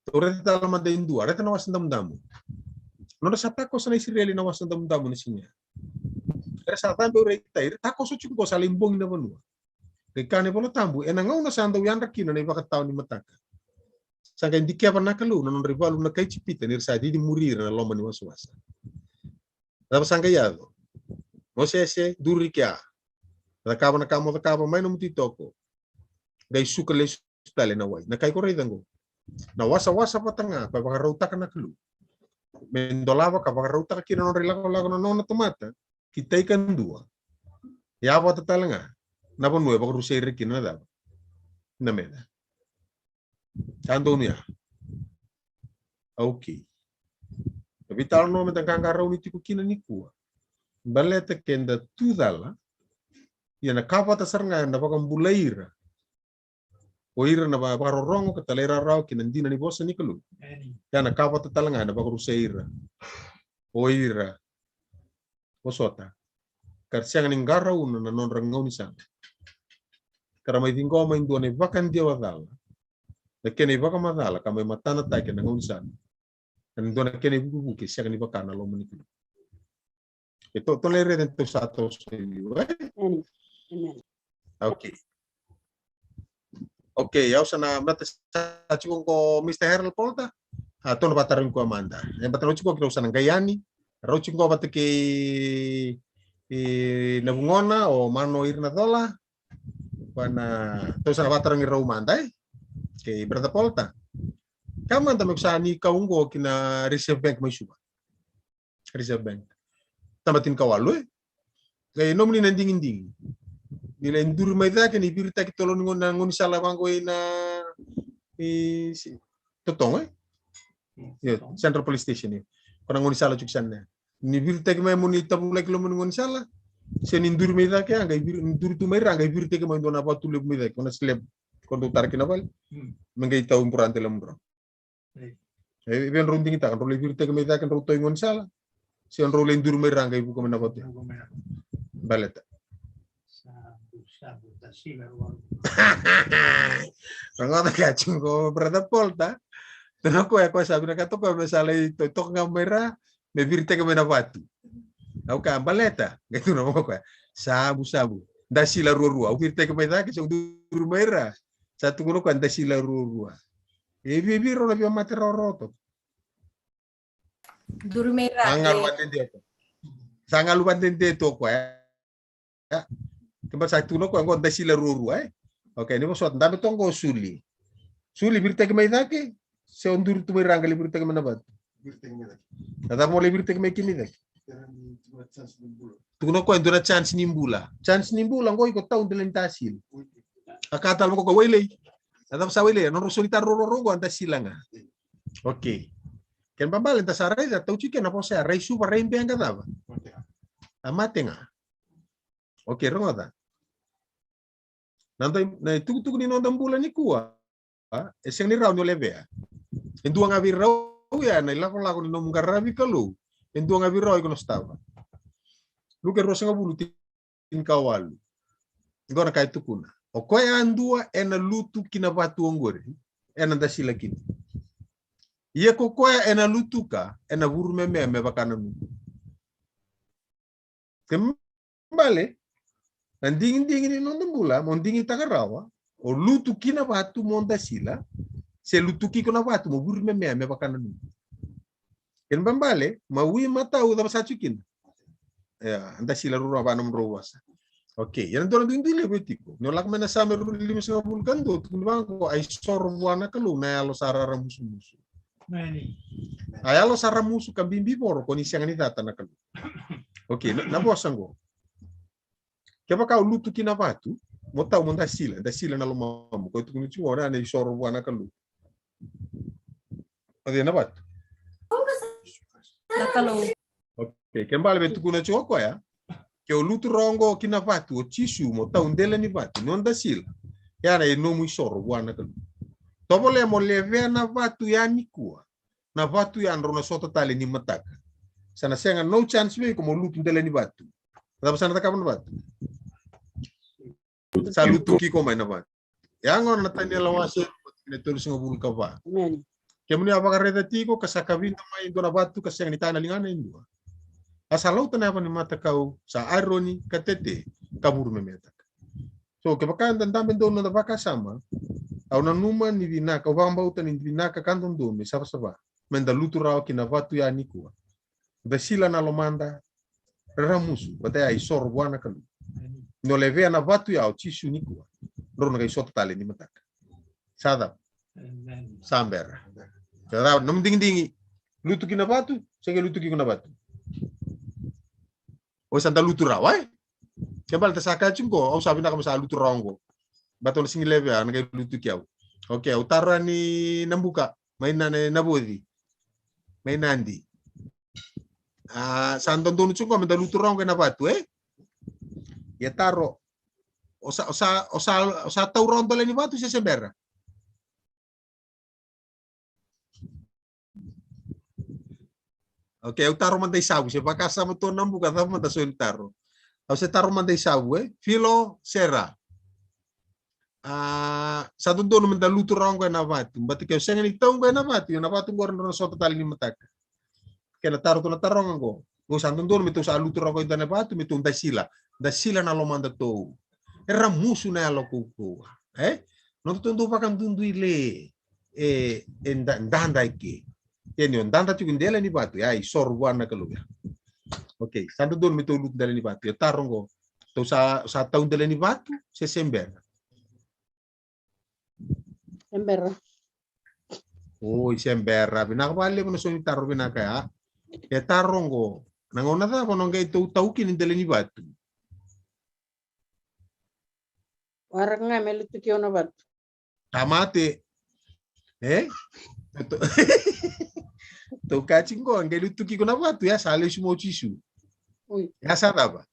Tou raica tale mada e dua, raica na Wasa Damudamu. Nodra sa takoso na Isireli na Wasa Damudamu na siga. Era sa cabe o ira i tai, era takoso tiko qo sa lai bogi na vanua. Qai kaya na iVola Tabu, e na gauna sa dau yadra kina na ivakatawa ni mataka, sa qai dikeva na Kalou na nodra ivalu na kai Ijipita, ni ra sa cici muri ira na loma ni wasawasa. Cava sa qai yaco? Mosese, duri kea. Cakava na ka mo cakava mai nomu ititoko. Qai suka lesu tale na wai. Na ka iko raica qo, na wasawasa vata ga koya vakarautaka na Kalou me dolava ka vakarautaka kina na nodra ilakolako na nona tamata ki tai kadua. Ia vata tale ga na vanua e vakarusai ira kina na cava? Na meca. Sa donu ya. Okay. Na veitalanoa meda qaqarauni tiko kina nikua, baleta keda tu cala, ia na ka vata sara ga ena vakabulai ira o ira na va-, vakarorogo ka talairawarawa ki na dina ni vosa ni Kalou. Ia na ka vata tale ga ena vakarusai ira o ira, vosota, ka ra sega ni qarauna na nodra gaunisala, ka ra mai ciqoma e dua na ivakadewa cala, na kena ivakamacala ka mai matanataki ena gaunisala. Ena dua na kena ivukevuke sega ni vaka na loma ni Kalou. E to, to lai raica ni tou sa toso i liu, e? Amen. Amen. Okay. Okay, au sa na mata sa tiko qo Mister Harold Polta. A, tou na vakatarogi koya mada. E bata na tiko kei rau sa na qai yani. Rau tiko vata kei, e, na vugona o Mano Irinacola. Koya na, tou sa na vakatarogi rau mada, e? Kei Brother Polta. Ka mada me ko sa ni kau qo ki na Reserve Bank mai Suva. Reserve Bank. Taba tinikawalu, e? Qai nomuni na digidigi. Ni lai duri mai cake ni viritaki tolo ni gau-, na gaunisala vaqo i na, i, si, Totogo, e? Io, Central Police Station, io. Ko na gaunisala tiko sana. Ni viritaki mai mo ni tavulaki loma ni gaunisala. Se ni duri mai cake, a qai viri, ni duri tu mai ra, a qai viritaki mai dua na vatu levu mai cake, ko na slab. Ko dou tara ki na vale. Mm. Me qai tau burade lemudrau. Ei. E, vei drau digitaka, drau lai viritaki mai cake, drau tau i gaunisala. Se drau lai duri mai ra qai vuka mai na vatu. Vuka mai na vatu. Baleta. Sabu, sabu, tasila ruarua. Rogoca ka tiko qo, Brother Polta. Tukuna o koya, koya sa vinakata o koya me sa lai to-, toka ga mai ra, me viritaki mai na vatu. Au kaya baleta, qai tukuna o koya, sabu, sabu. Dasila ruarua, au viritaki mai cake, se au duri mai ra. Sa tukuna o koya dasila ruarua. E viavia rau na via mate rawarawa toka. Duri mai ra. Sa galu vadede toka. Sa galu vadede toka, e. Ia. Keba sa tukuna o koya qo dasila ruarua, e. Okay, ni vosota, dabe toka qo o Suli. Suli, viritaki mai cake, se o duri tu mai ra qai lai viritaki mai na vatu? Viritaki mai cake. A cava mo lai viritaki mai kina i cake? Tukuna o koya e dua na chance ni bula. Chance ni bula, qo iko tau dela ni dasila. A kaya tale mai o koya, Wailei. A cava sa Wailei, a nodrau solitaka ruarua qo, a dasila ga. Okay. Kena ibalebale da sa raica, tau tiko kina na vosa ya, rai Suva, rai Beqa, cava? A mate ga. Okay, rogoca. Na dai, na itukutuku ni noda bula nikua, e sega ni rawa ni o levea. E dua ga vei rau ya na ilakolako ni nomu qaravi Kalou. E dua ga vei rau iko na sotava. Luke ruasagavulu, tinikawalu. Qo na ka e tukuna: O koya yadua ena lutu ki na vatu oqori, ena dasila kina. Ia ko koya ena lutuka, ena vurumemea me vaka na nuku. Kena ibalebale, na digidigi ni noda bula, mo digitaka rawa, o lutu ki na vatu mo dasila, se lutuki iko na vatu mo vurumemea me vaka na nuku. Kena ibalebale, mawi matau cava sa tiko kina. Ia, dasila ruarua vaka nomudrau vosa. Okay, ia na dua na duidui levu e tiko. Ni o lako mai na Same ru-, limasagavulu ka dua, tukuni vaqo: A isoro vua na Kalou na yalo sa raramusumusu. Emeni. A yalo sa ramusu ka bibivoro, ko ni sega ni cata na Kalou. Okay, na, na vosa qo. Kevaka o lutu ki na vatu, mo tau mo dasila, dasila na lomamu. Ko e tukuni tiko qo na isoro vua na Kalou. O cei na vatu? Na Kalou. Okay, kena ibalebale tukuna tiko o koya, ke o lutu rawa oqo ki na vatu, o Jisu, mo tau dela ni vatu, ni o dasila, ya na nomu isoro vua na Kalou. Tovolea mo levea na vatu ya nikua. Na vatu ya drau na sota tale ni mataka. Sa na sega, no chance vei iko mo lutu dela ni vatu. Cava sa na cakava na vatu? Sa lutuki iko mai na vatu. Ya gona na Taniela wase rua, tikina e tolusagavulu ka va. Emeni. Kemuni a vakaraica tiko ka sa kavida mai e dua na vatu ka sega ni taya na ligana e dua, a sa lauta na yava ni matakau, sa aironi ka tete, ka vurumemeataka. So kevaka eda dabe donu ena noda vakasama, au nanuma ni vinaka, au vakabauta ni vinaka ka dodonu, e savasava meda lutu rawa ki na vatu ya nikua. Dasila na lomada, raramusu, vata ya isoro vua na Kalou. Ni o levea na vatu ya o Jisu nikua, drau na qai sota tale ni mataka. Sa cava? Emeni. Sa bera. Sa cava? Nomu digidigi, lutu ki na vatu, se qai lutuki iko na vatu? O sa da lutu rawa, e? Kena ibalebale da sa kaya tiko qo, au sa vinaka me sa lutu rawa qo. Baleta au na sega ni levea, na qai lutuki au. Okay, au taro yani Nabuka, mai na, na, Navoci, mai Nadi. A, sa dodonu tiko qo meda lutu rawa qo ena vatu, e? Ia taro, o sa, o sa, o sa, o sa tau rawa dela ni vatu se se bera? Okay, au taro mada i Savu, se vakasama tu o Nabuka, cava mada so ni taro. Au se taro mada i Savu, e? Filo, Sera. A, sa dodonu meda lutu rawa qo ena vatu. Baleta ke o sega ni tau qo ena vatu, io na vatu qori drau na sota tale ni mataka. Kena taro tu na taroga qo. Qo sa dodonu me tou sa lutu rawa qo ena vatu, me tou dasila. Dasila na lomadatou. E ramusu na yalo kaukauwa. E? Nodatou dau vakadudui le. E, e da, dada eke. Ia ni o dada tiko dela ni vatu, ia isoro vua na Kalou ya. Okay, sa dodonu me tou lutu dela ni vatu. Ia taro qo. Tou sa, sa tau dela ni vatu, se se bera? Se bera. Oi, se bera. Vinaka vakalevu na so ni taro vinaka ya. E taro qo. Na gauna cava o na qai tau, tau kina dela ni vatu? Waraka ga me lutuki au na vatu. Tamate. E? Tou, tou kaya tiko qo, qai lutuki iko na vatu, ya sa lesu mai o Jisu. Oi. Ya sa cava?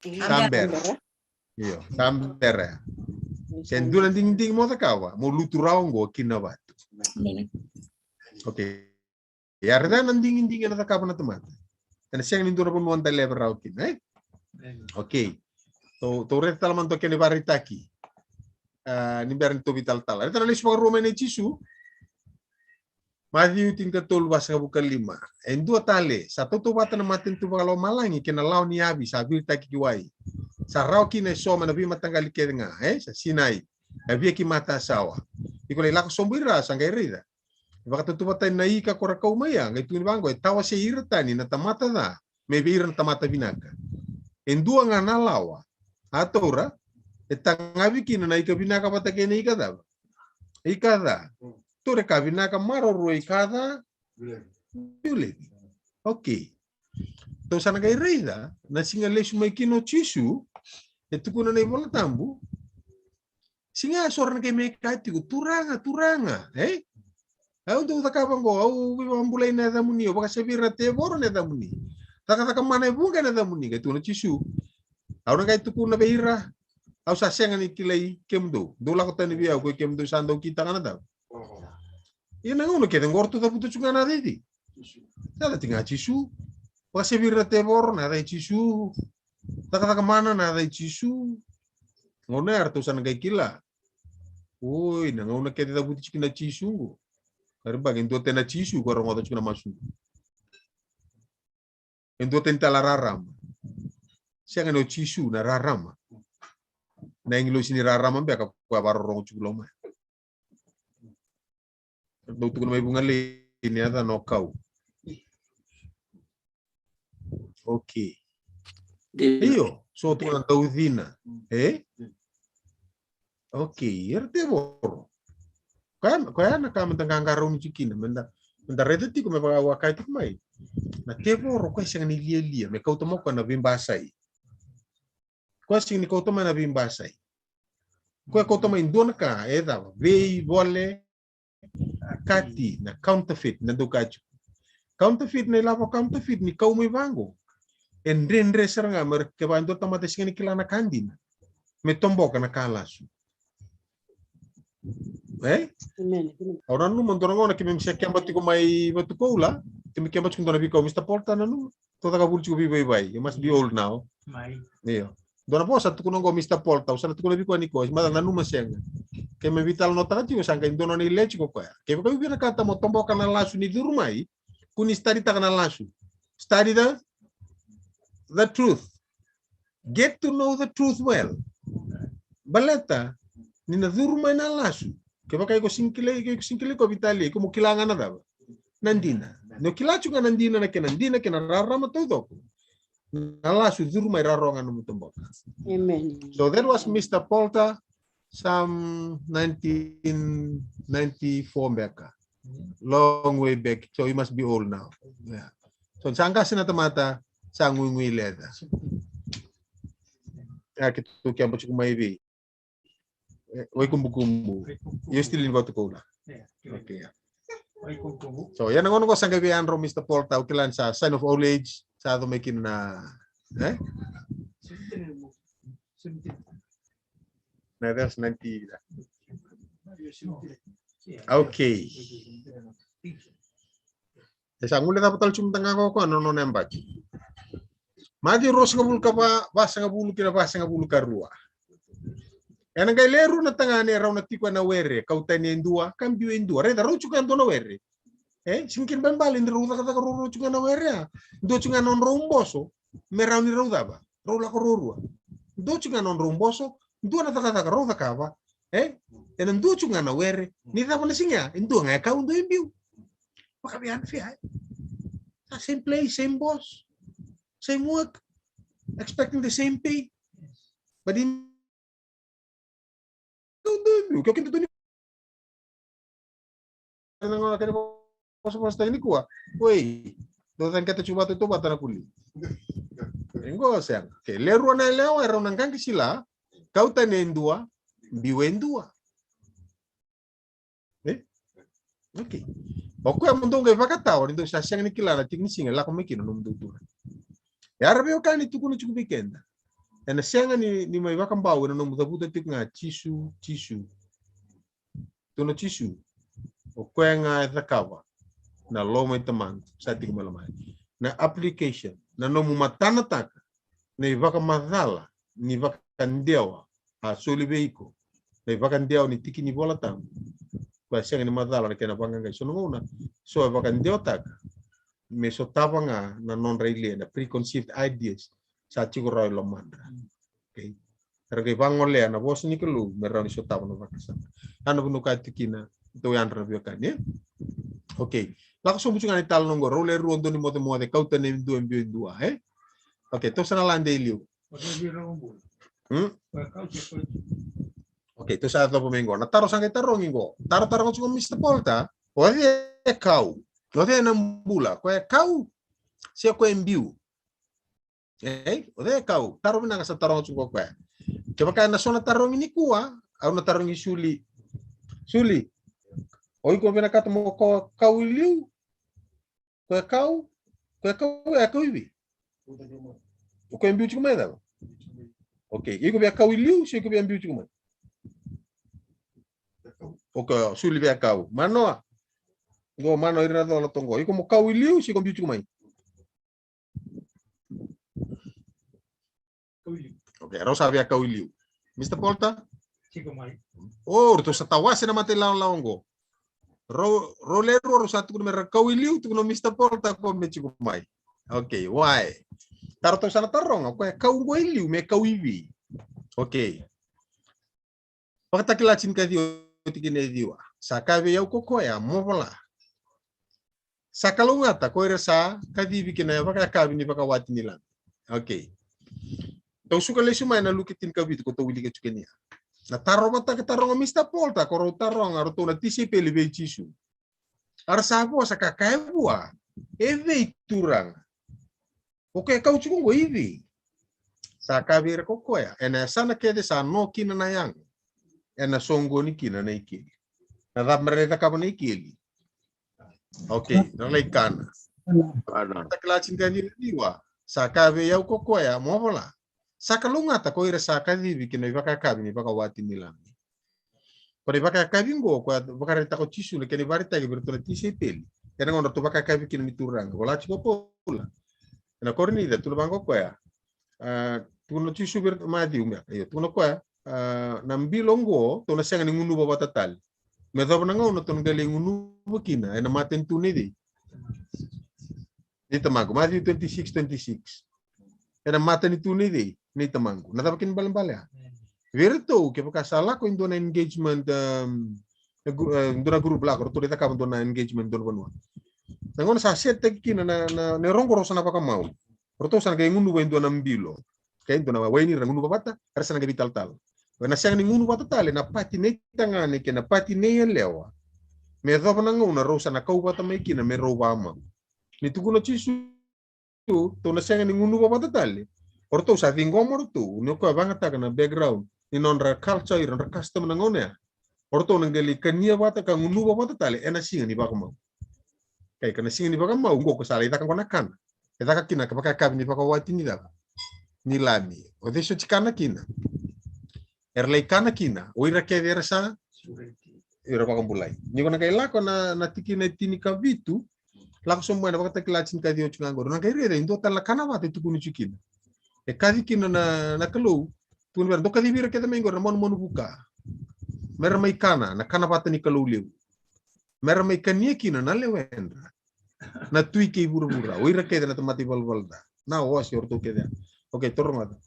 Sa bera. Sa bera. Io, sa bera. Se dua na digidigi mo cakava, mo lutu rawa qo ki na vatu. Emeni. Okay. Ia, raica na digidigi ena cakava na tamata. Ena sega ni dua na vanua da leve rawa kina, e? Emeni. Okay. Tou, tou raica tale mada na kena ivakaraitaki. A, ni bera ni tou veitalatala. Raica na lesu vakarua mai nei Jisu. Maciu tinikatolu, vasagavulu ka lima. E dua tale, sa tautauvata na matanitu vakalomalagi kei na lawa ni yavi sa viritaki ki wai. Sa rawa kina e so mai na veimataqali kece ga, e? Sa sinai. E via ki matasawa. Iko lai lako sobu i ra, sa qai raica. E vakatautauvatataki na ika ko ra kau mai ya, qai tukuni vaqo, e tawasei ira tani na tamata ca mai vei ira na tamata vinaka. E dua ga na lawa a taura, e tagavi kina na ika vinaka vata kei na ika cava? Ika ca. Taura e ka vinaka, maroroi ka ca, biu laivi. Okay. Tou sa na qai raica na siga lesu mai kina o Jisu, e tukuna na iVola Tabu. Siga ya so ra na qai mai kaya tiko, Turaga, Turaga, e? Au dau cakava qo, au veivakabulai ena yacamuni, au vakasavi ira na tevoro ena yacamuni. Cakacaka mana e vuqa ena yacamuni, qai tukuna o Jisu. Au na qai tukuna vei ira, au sa sega ni kilai kemudou. Dou lako tani vei au, ko i kemudou sa dau kitaka na cava. Ia na gauna kece qo ratou cavuta tiko ga na cei? Sa yaca tiko ga Jisu. Vakasevi ira na tevoro, na yaca i Jisu. Cakacaka mana, na yaca i Jisu. Gauna ya ratou sa na qai kila. Oi, na gauna kece cavuti tiko na Jisu qo. Kari baki, e dua tale na Jisu ko rogoca tiko na masu qo. E dua tani tale na rarama. Sega ni o Jisu na rarama. Na agilosi ni rarama beka ko a vakarorogo tiko loma. Dou tukuna mai vuqa lei ni yacana o Kau. Okay. Io, so tukuna Daucina. E? Okay, era tevoro. Koya, koya na ka meda qaqarauni tiko kina, meda, meda raica tiko me vakawaka tiko mai. Na tevoro koya sega ni lialia, me kauta mai koya na veibasai. Koya sega ni kauta mai na veibasai. Koya kauta mai dua na ka, e cava, veivole, kati, na counterfeit, na dau ka tiko. Counterfeit, na ilavo counterfeit, ni kau mai vaqo. E dredre sara ga, me kevaka dua tamata sega ni kila na ka dina. Me toboka na ka lasu. E? Amen. Au nanuma dua na gauna keimami se keba tiko mai Vatukoula, keimami keba tiko dua na veikau, Mister Paul, ta nanuma. Tou caka vuli tiko veivaivai. You must be old now. Io. Dua na vosa tukuna qo Mister Paul, tau sa na tukuna vei koya ni koya, mada nanuma sega. Keimami veitalanoataka tiko sa qai dua na nona ile tiko koya. Kevaka au vinakata mo toboka na lasu ni curu mai, kua ni study taka na lasu. Study the, the truth. Get to know the truth well. Baleta ni na curu mai na lasu. Kevaka iko sega ni kilai, iko sega ni kilai ko vitalia, iko mo kila ga na cava? Na dina. Ni o kila tiko ga na dina, na kena dina, kena rarama taucoko, na lasu curu mai, rawa ga nomu toboka. Amen. So that was Mister Paul, ta, some nineteen ninety-four beka. Long way back. So he must be old now. Yeah. So sa qase na tamata, sa guigui leca. Ya, keitou keba tiko mai vei, e, Waikubukubu. You're still in Vatukoula. Okay, yeah. So ya na gauna qo sa qai veiyadrau Mister Paul, tau kila ni sa sign of old age, sa yaco mai kina na, e? Na, that's ninety. Okay. E sa guilecava tale tiko mada ga o koya na nona yabaki. Maciu ruasagavulu ka va, vasagavulu ki na vasagavulu ka rua. Ena qai lewe rua na tagane e rau na tiko ena were, kau tani e dua ka biu e dua. Raica, rau tiko ga e dua na were. E, sega ni kena ibalebale ni rau cakacaka ruarua tiko ga na were, a. Dua tiko ga na nodrau boso, me rawa ni rau cava? Rau lako ruarua. Dua tiko ga na nodrau boso, dua na cakacaka rau cakava. E? Ena dua tiko ga na were, ni cava na siga ya, e dua ga e kau, dua e biu. Vakabibi ya, e? Sa same place, same boss, same work, expecting the same pay. But in, dua e biu, ke o keda tu ni na gauna kena vosavosa tani nikua. Oi, dou cakava tiko vata, tou vata na kuli. Qo sega. Ke lewe rua na yalewa, e rau na qaqi sila, kau tani e dua, biu e dua. E? Okay. O koya mo dou qai vakatawa ni dou sa sega ni kila na tiki ni siga e lako mai kina na nomudou turaga. E, era veiwekani, tukuna tiko vei keda. Ena sega ni, ni mai vakabau ena nomu cavuta tiko ga Jisu, Jisu. Tukuna Jisu, o koya ga e cakava na loma i Tamaqu sa tiko mai lomani. Na application, na nomu matanataka na ivakamacala ni vakadewa a soli vei iko, na ivakadewa ni tiki ni Vola Tabu. Koya sega ni macala na kena vaqaqai. So na gauna so e vakadewataka me sotava ga na nodra ile, na preconceived ideas sa tiko rawa i lomadra. Okay. Era qai vagolea na vosa ni Kalou me rawa ni sotava na vakasama. A, na vanua ka tiko kina, tou yadra na veiwekani, e? Okay. Lako sobu tiko ga na italanoa qo, rau lewe rua, dua ni mocemoce, kau tani e dua, biu e dua, e? Okay, tou sa na lade i liu. Hmm? Okay, tou sa yacova mai qo. Na taro sa qai tarogi qo. Taro, taroga tiko o Mister Paul, ta? O cei e kau? O cei na bula? Koya e kau se koya e biu? Ei, o cei e kau? Taro vinaka sa taroga tiko o koya. Kevaka ena so na tarogi nikua, au na tarogi Suli. Suli, o iko vinakata mo kau i liu? Koya e kau, koya e kau, e kau i vei? O koya e biu tiko mai cava? Okay, iko via kau i liu se iko via biu tiko mai? Okay, sulu via kau. Manoa. Qo manoa, ira na cola toqo. Iko mo kau i liu se iko biu tiko mai? Okay, rau sa via kau i liu. Mister Polter? Tiko mai. O, ratou sa tawase na mata ilawalawa qo. Rau, rau le rua rau sa tukuna me ra kau i liu, tukuna o Mister Polter qo me tiko mai. Okay, why? Taro, ratou sa na taroga, o koya e kau qo i liu me kau i vei? Okay. Vakatakila tinikaciwa, tikina e ciwa. Sa kaya vei au ko koya, mo vola. Sa kalougata ko ira sa kacivi ki na vakayakavi ni vakawati ni Lami. Okay. Tou suka lesu mai na Luke tinikavitu ko tou wilika tiko kina. Na taro vata ka taroga o Mister Polter, ko rau taroga, ratou na tisaipeli vei Jisu. A ra sa vosa ka kaya vua, e vei Turaga? O koya e kau tiko qo i vei? Sa kaya vei ira ko koya, ena yasana kece sa no kina na yago, ena soqoni kina na ikeli. Na cava me ra lai cakava na ikeli? Okay, ra lai kana. Ana. Takila tinikaciwa. Sa kaya vei au ko koya, mo vola. Sa kalougata ko ira sa kacivi ki na ivakayakavi ni vakawati ni Lami. Ko na ivakayakavi qo, ko a vakaraitaka o Jisu na kena ivakaraitaki vei iratou na tisaipeli. Ena gauna ratou vakayakavi kina ni Turaga. Vola tiko o Paula ena Korinica, tukuna vaqo o koya. A, tukuna o Jisu vei iratou, Maciu, me, io, tukuna o koya. A, na bilo qo, tou na sega ni gunuva vata tale. Me yacova na gauna tou na qai lai gunuva kina ena matanitu nei cei? Nei Tamaqu. Maciu twenty-six, twenty-six. Ena matanitu nei cei? Nei Tamaqu. Na cava kena ibalebale ya? Vei iratou, kevaka sa lako e dua na engagement, um, e gru-, e, dua na group lako, ratou lai cakava dua na engagement, dua na vanua. Na gauna sa set taki kina na, na, na neirau qo rau sa na vakamau. Ratou sa na qai gunuva e dua na bilo. Okay, dua na waini ra gunuva vata, era sa na qai veitalatala. Ena sega ni gunu vata tale na pati nei tagane kei na pati nei yalewa. Me yacova na gauna rau sa na kau vata mai kina me rau vakamau. Ni tukuna o Jisu, tou na sega ni gunuva vata tale. O ratou sa ciqoma o ratou, ni o koya vakayagataka na background ni nodra culture, ira nodra custom na gauna ya. O ratou na qai lai kania vata ka gunuva vata tale ena siga ni vakamau. Kei ka na siga ni vakamau, qo ko sa lai caka qo na kana. E caka kina ka vakayakavi ni vakawati ni cava? Ni Lami. O cei soti kana kina? Era lai kana kina o ira kece era sa, ira vakabulai. Ni ko na qai lako na, na tikina e tinikavitu, lako sobu mai na Vakatakila tinikaciwa tiko ga qori. Na qai raica e dua tale na kana vata e tukuni tiko kina. E kaci kina na, na Kalou, tukuna vei ira, dou kacivi ira kece mai qori na manumanu vuka. Me ra mai kana na kana vata ni Kalou levu. Me ra mai kania kina na lewedra na tui kei vuravura, o ira kece na tamata ivalavala ca, na ose, o ratou kece. Okay, tou rogoca.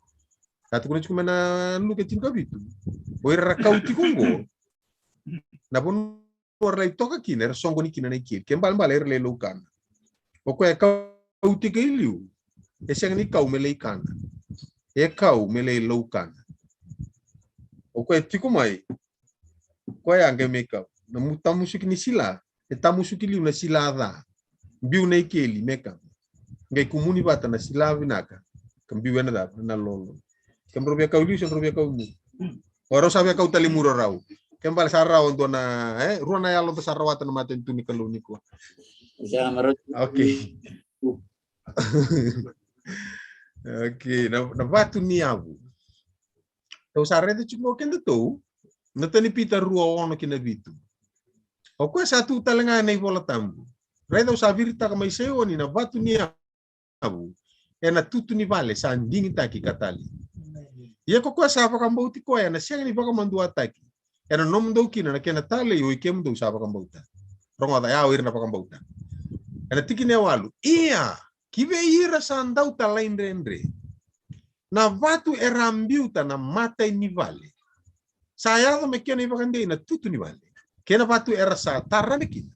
Ka tukuna tiko mai na Luke tinikavitu, o ira ra kau tiko qo, na vanua ra lai toka kina era soqoni kina na ikeli. Kena ibalebale era lai laukana. O koya e kau tiko i liu, e sega ni kau me lai kana, e kau me lai laukana. O koya e tiko mai, koya qai mai kau. Na mu-, tamusuki ni sila, e tamusuki liu na sila ca. Biu na ikeli me kau. Qai kumuni vata na sila vinaka, ka biu ena cava? Na lolo. Kemudrau via kau i liu se drau via kau i muri? O rau sa via kau tale i muri o rau. Kena ibalebale sa rawa dua na, e, rua na yalo da sa rawata na matanitu ni Kalou nikua. Sa mara. Okay. Okay, na, na vatu ni yavu. Tou sa raica tiko qo kedatou na tani Pita rua, ono ki na vitu. O koya sa tu tale ga ena iVola Tabu. Raica, au sa viritaka mai Saioni na vatu ni yavu, ena tutu ni vale sa digitaki ka tali. Ia ko koya sa vakabauti koya ena sega ni vakamaduataki. Ena nomudou kina na kena talei, oi kemudou sa vakabauta. Rogoca ya, o ira na vakabauta. Ena tikina e walu. Ia, ki vei ira sa dau talaidredre, na vatu era a biuta na matai ni vale sa yaco me kena ivakadei na tutu ni vale. Kei na vatu era sa tarabe kina.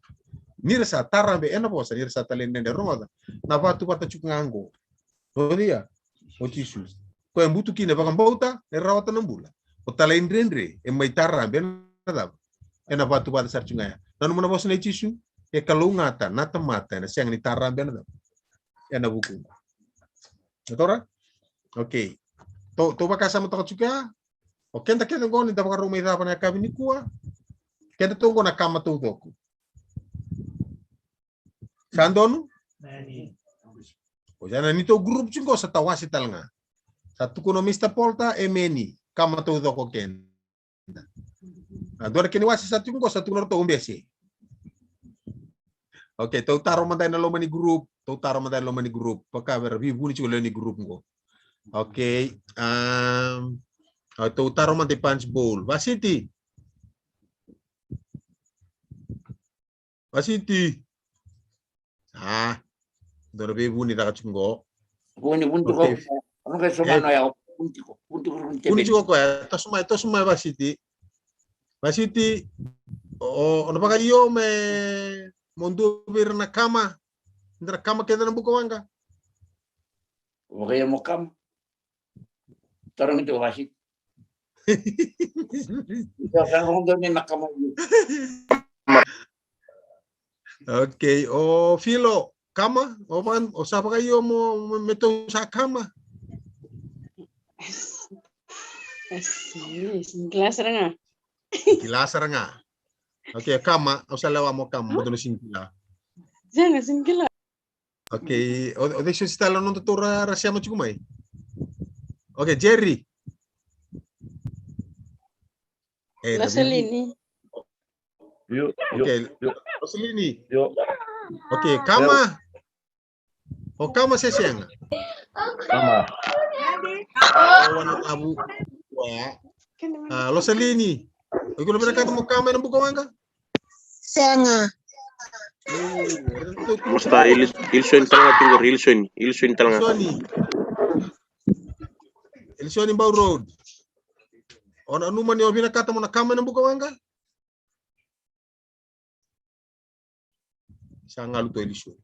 Ni ra sa tarabe ena vosa ni ra sa talaidredre. Rogoca, na vatu vata tiko ga qo. O cei ya? O Jisu. Koya e butu kina e vakabauta, e rawata na bula. O talaidredre e mai tarabe ena cava? Ena vatu vata sara tiko ga ya. Nanuma na vosa nei Jisu, e kalougata na tamata ena sega ni tarabe ena cava? Ena vukuqu. E tora? Okay. Tou, tou vakasamataka tiko ya. O keda kece qo ni da vakarau mai cava na yakavi nikua? Kedatou qo na kama taucoko. Sa donu? Nani. O ya na neitou group tiko qo sa tawase tale ga. Sa tukuna o Mister Polta, emeni. Kama taucoko keda. A, dua na kena iwase sa tiko qo, sa tukuna ratou o bese. Okay, tou taro mada ena loma ni group, tou taro mada ena loma ni group. Vaka vei ira veivuni tiko lewe ni group qo. Okay, um, a, tou taro mada i Punchbowl. Vasiti. Vasiti. A, dua na veivuni caka tiko qo. Vuni, vuni tiko. Okay. Au na qai sauma, okay, no ya, vuni tiko, vuni tiko, vuni tiko. Vuni tiko koya, toso mai, toso mai Vasiti. Vasiti, o, o na vakaio me, mo dua vei ira na kama, da na kama kece na buka waqa. Vakaio mo kama. Tarogi tiko Vasiti. Io, sa qai dua ni na kama. Okay, o Filo, kama, o van, o sa vakaio mo, mo, me tou sa kama. Sini, sini kila sara ga. Kila sara ga. Okay, kama, o sa lewa mo kama, mo tou sini kila. Sega, sini kila. Okay, o, o cei soti tale na noda tou ra, ra sema tiko mai? Okay, Jerry. E, Roselini. Io, io, okay, io. Roselini. Io. Okay, kama. Io. O kama se sega? Kama. O wana tabu. Wa. A, Roselini. O iko na vinakata mo kama ena buka waqa? Sega. Masta, Ilis-, Ilisoni tale ga tiko qori, Ilisoni, Ilisoni tale ga. Ilisoni. Ilisoni Bau Road. O nanuma ni o vinakata mo na kama ena buka waqa? Sa galu tu o Ilisoni.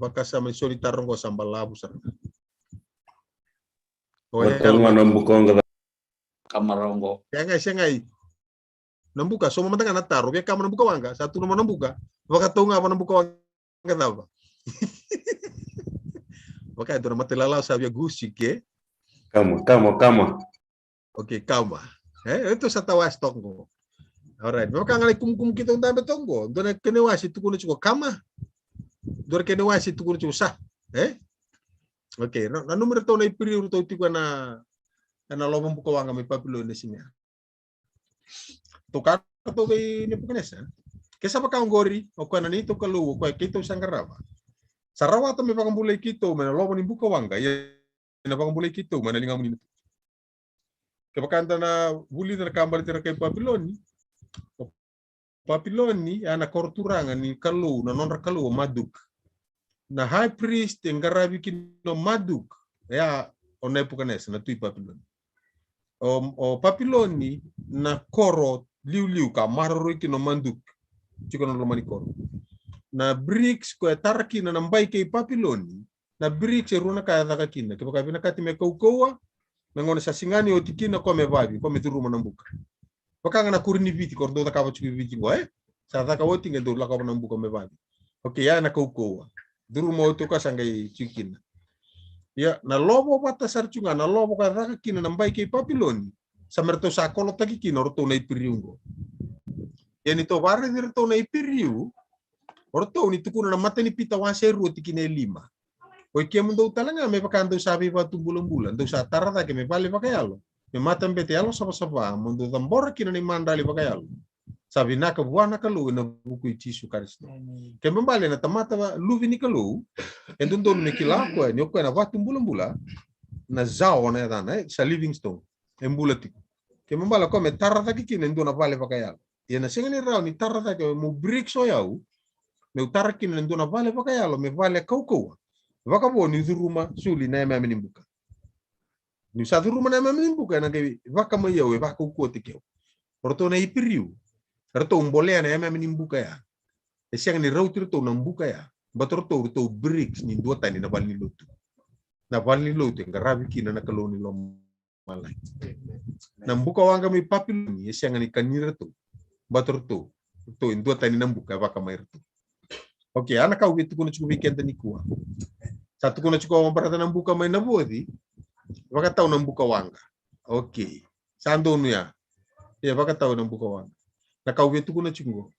Vakasama ni so ni taro qo sa balavu sara. O e kama na buka waqa. Kama rawa qo. Sega, sega. Na buka, sauma mada ga na taro, via kama na buka waqa, sa tukuna mo na buka, vakatau ga va na buka waqa cava. Vaka e dua na matailalai sa via gusi ke. Kama, kama, kama. Okay, kama. E, e tou sa tawasi toka qo. Alright, me vaka ga lai kumukumu keitou dabe toka qo, dua na kena iwase tukuna tiko kama. Dua na kena iwase tukuna tiko sa. E? Okay, na, nanumi iratou na Iperiu ratou tiko ena, ena lovo buka waqa mai Papiloni na siga ya. Tou kaya ratou vei Nepukanesa, ke sa vaka oqori, o koya na neitou Kalou, o koya keitou sa qarava, sa rawata me vakabulai keitou mai na lovo ni buka waqa, ia ena vakabulai keitou mai na ligamu ni Tui. Kevaka eda na vulica na ka baleti ira kai Papiloni, o Papiloni, ya na koro turaga ni kalou, na nodra kalou o Marduk. Na high priest e qaravi kina o Marduk, ya o Nepukanesa, na tui Papiloni. O, o Papiloni na koro liuliu ka maroroi kina o Marduk. Tiko na loma ni koro. Na bricks ko e tara kina na bai kei Papiloni, na bricks e rua na ka e caka kina. Kevaka vinakati me kaukauwa, me gone sa sigani oti kina ko me vavi, ko me curuma na buka. Vaka ga na kori ni Viti, ko dou cakava tiko i Viti qo, e? Sa caka oti qai dou lakova na buka me vavi. Okay, ya na kaukauwa. Curuma oti o koya sa qai tiko kina. Ia, na lovo vata sara tiko ga, na lovo ka caka kina na bai kei Papiloni. Sa me ratou sa kolotaki kina o ratou na Iperiu qo. Ia ni tou vakaraici iratou na Iperiu, o ratou ni tukuna na matai ni Pita wase rua tikina e lima. Oi kemudou tale ga me vaka dou sa veivakatubulabula, dou sa tara cake me vale vakayalo, me matabete yalo savasava, mo dou cabora kina na imadrali vakayalo sa vinaka vua na Kalou ena vuku i Jisu Karisito. Amen. Kena ibalebale na tamata va-, luve ni Kalou, e dodonu me kila o koya ni o koya na vatubulabula, na jawa na yacana, e, sa living stone. E bula tiko. Kena ibalebale o koya me tara cake kina e dua na vale vakayalo. Ia na sega ni rawa ni tara cake mo bricks o yau, meu tara kina e dua na vale vakayalo me vale kaukauwa. Vakavo niu curuma suli na yameyame ni buka. Niu sa curuma na yameyame ni buka, ena qai vakamai au, e vakaukauwataki au. O ratou na Iperiu, ratou bolea na yameyame ni buka ya. E sega ni rauti iratou na buka ya. Baleta o ratou, ratou bricks ni duatani na valenilotu. Na valenilotu e qaravi kina na Kalou ni lomalagi. Na buka waqa mai Papiloni e sega ni kani iratou. Baleta o ratou, ratou e duatani na buka e vakamai iratou. Okay, ya na ka au via tukuna tiko vei keda nikua. Sa tukuna tiko o Brother Nabuka mai Navoci, vakatau na buka waqa. Okay. Sa donu ya. Ia vakatau na buka waqa. Na ka au via tukuna tiko qo.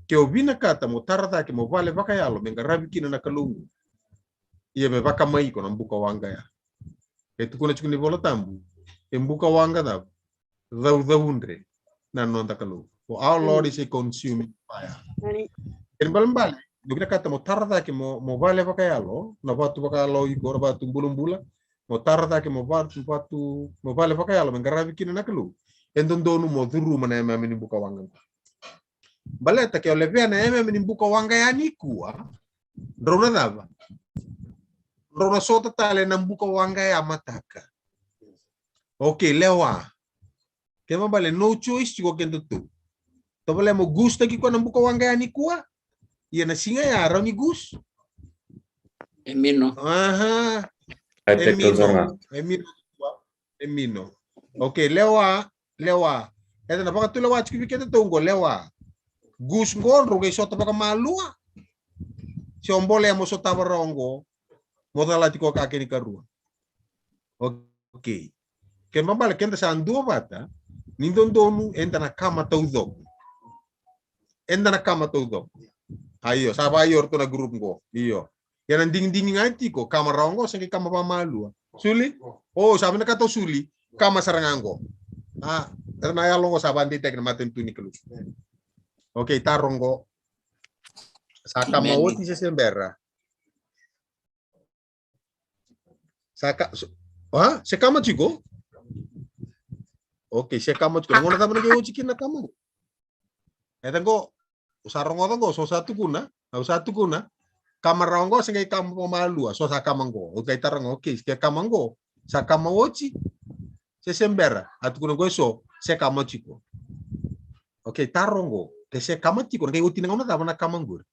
Ke o vinakata mo tara cake mo vale vakayalo me qaravi kina na Kalou qo, ia me vakamai iko na buka waqa ya. E tukuna tiko ni Vola Tabu, e buka waqa cava? Caucaudre na noda Kalou. For our Lord is a consuming fire. Kena ibalebale, dou vinakata mo tara cake mo, mo vale vakayalo, na vatu vakayalo iko, na vatu bulabula, mo tara cake mo vatu, vatu, mo vale vakayalo me qaravi kina na Kalou. E dodonu mo curuma na yameyame ni buka waqa. Baleta ke o levea na yameyame ni buka waqa ya nikua, drau na cava? Drau na sota tale na buka waqa ya mataka. Okay, lewa. Kena ibalebale no choice tiko kedatou. Tovolea mo gustaki koya na buka waqa ya nikua. Ia na siga ya rawa ni gus. E mino. Aha. E E teka mino. sara ga. E mino. E mino. Okay, lewa, lewa. Eda na vakatulewa tiko vei kedatou qo, lewa. Gus qo drau qai sota vakamalua. Se o bolea mo sotava rawa qo, mo calati koya ka kena ikarua. Okay. Kena ibalebale keda sa duavata, ni dodonu eda na kama taucoko. Eda na kama taucoko. Io, sa va io ratou na group qo. Io. Ia na digidigi ga tiko, kama rawa qo, se qai kama vakamalua. Suli? O, sa vinakata o Suli, kama sara ga qo. A, era na yalo qo sa vakadeitaki na matanitu ni Kalou. Okay, taro qo. Sa kama oti se se bera? Sa ka, so, a, se kama tiko? Okay, se kama tiko. Na gauna cava na qai oti kina na kama qo? Eda qo, au sa rogoca qo, so sa tukuna, au sa tukuna. Kama rawa qo, se qai kama vakamalua, so sa kama qo. Au qai tara qo, okay, se kama qo, sa kama oti. Se se bera, a tukuna qo eso, se kama tiko. Okay, taro qo, ke se kama tiko, na qai oti na gauna cava na kama qori?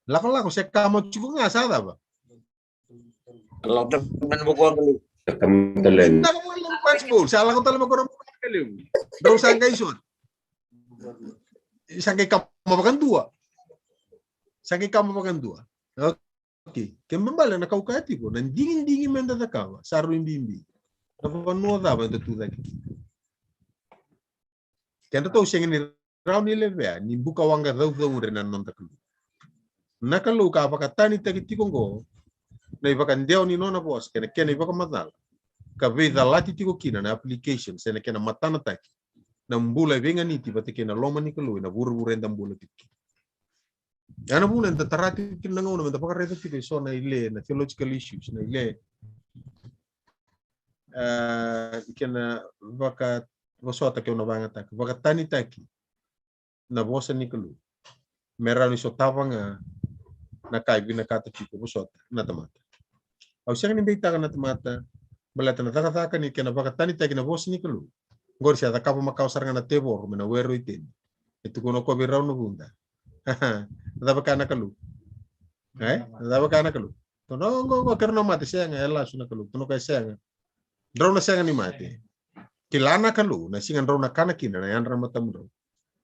Lakolako se kama tiko ga sa cava? Lako tale mai na buka waqa levu. Sa kama tale. Sa lako tale mai na buka waqa levu. Drau sa qai sota. Sa qai kama vakadua. Sa qai kama vakadua. Okay. Kena ibalebale na kau kaya tiko, na digidigi meda cakava sa rui bibi. Na vanua cava eda tu cake kina? Kedatou sega ni rawa ni levea ni buka waqa caucaudre na noda Kalou. Na Kalou ka vakatanitaki tiko qo na ivakadewa ni nona vosa kei na kena ivakamacala, ka veicalati tiko kina na application se na kena matanataki na bula e veiganiti vata kei na loma ni Kalou ena vuravura eda bula tiko kina. Ya na vuna eda tara tiko kina na gauna meda vakaraica tiko eso na ile na theological issues, na ile, e, kena vakavosota, keu na vagataka, vakatanitaki na vosa ni Kalou me rawa ni sotava ga na ka e vinakata tiko vosota na tamata. Au sega ni beitaka na tamata baleta na cakacaka ni kena vakatanitaki na vosa ni Kalou. Qori se a cakava makawa sara ga na tevoro mai na were o Iteni. E tukuna o koya vei rau na vuda, cava e kaya na Kalou? E? Cava e kaya na Kalou? Tukuna o koya, keirau na mate, sega, e lasu na Kalou. Tukuna o koya, sega. Drau na sega ni mate. Kila na Kalou na siga drau na kana kina na yadra na matamudrau.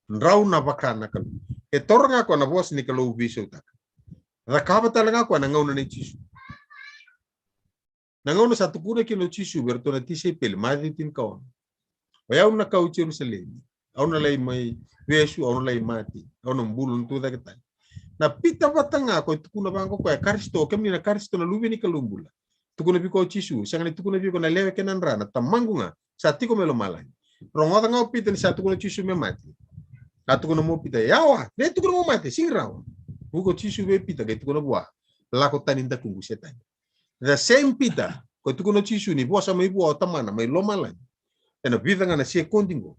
Drau na vaka na Kalou. E taura ga o koya na vosa ni Kalou veisautaka. Cakava tale ga o koya na gauna nei Jisu. Na gauna sa tukuna kina o Jisu vei iratou na tisaipeli, Maciu tinikaono: O yau na kau i Jerusalemi. Au na lai mai vesu, au na lai mate, au na bulu, na tucake tale. Na Pita vata ga o koya e tukuna vaqo o koya, Karisito, kemuni na Karisito, na Luve ni Kalou bula. Tukuna vei koya o Jisu, sega ni tukuna vei iko na lewe kei na dra, na Tamaqu ga sa tiko mai lomalagi. Rogoca ga o Pita ni sa tukuna o Jisu me mate. A tukuna mai o Pita, yawa, de tukuna mo mate, sega ni rawa. Vuka o Jisu vei Pita qai tukuna vua, lako tani dakuqu Setani. The same Pita o koya e tukuna o Jisu ni vosa mai vua o Tamana mai lomalagi ena vica ga na sekodi qo,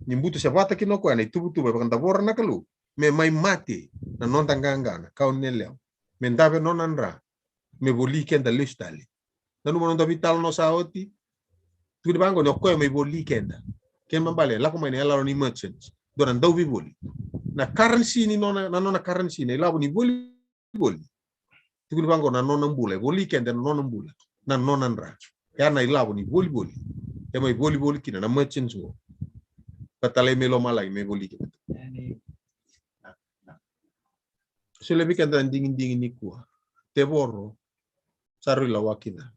ni butu sevata kina o koya na ituvatuva e vakadavora na Kalou me mai mate na noda qaqa na kawa ni yalewa, me dave nona dra, me voli keda lesu tale. Nanuma noda veitalanoa sa oti. Tukuni vaqo ni o koya mai voli keda. Kena ibalebale lako mai na yaloyalo ni merchants, dua na dauveivoli. Na currency ni nona, na nona currency na ilavo ni voli voli. Tukuni vaqo na nona bula, e voli keda na nona bula, na nona dra. Ya na ilavo ni volivoli e mai volivoli kina na merchants qo. Ka talai mai lomalagi me voli keda. Solia vei keda na digidigi nikua. Tevoro sa rui lawaki ca.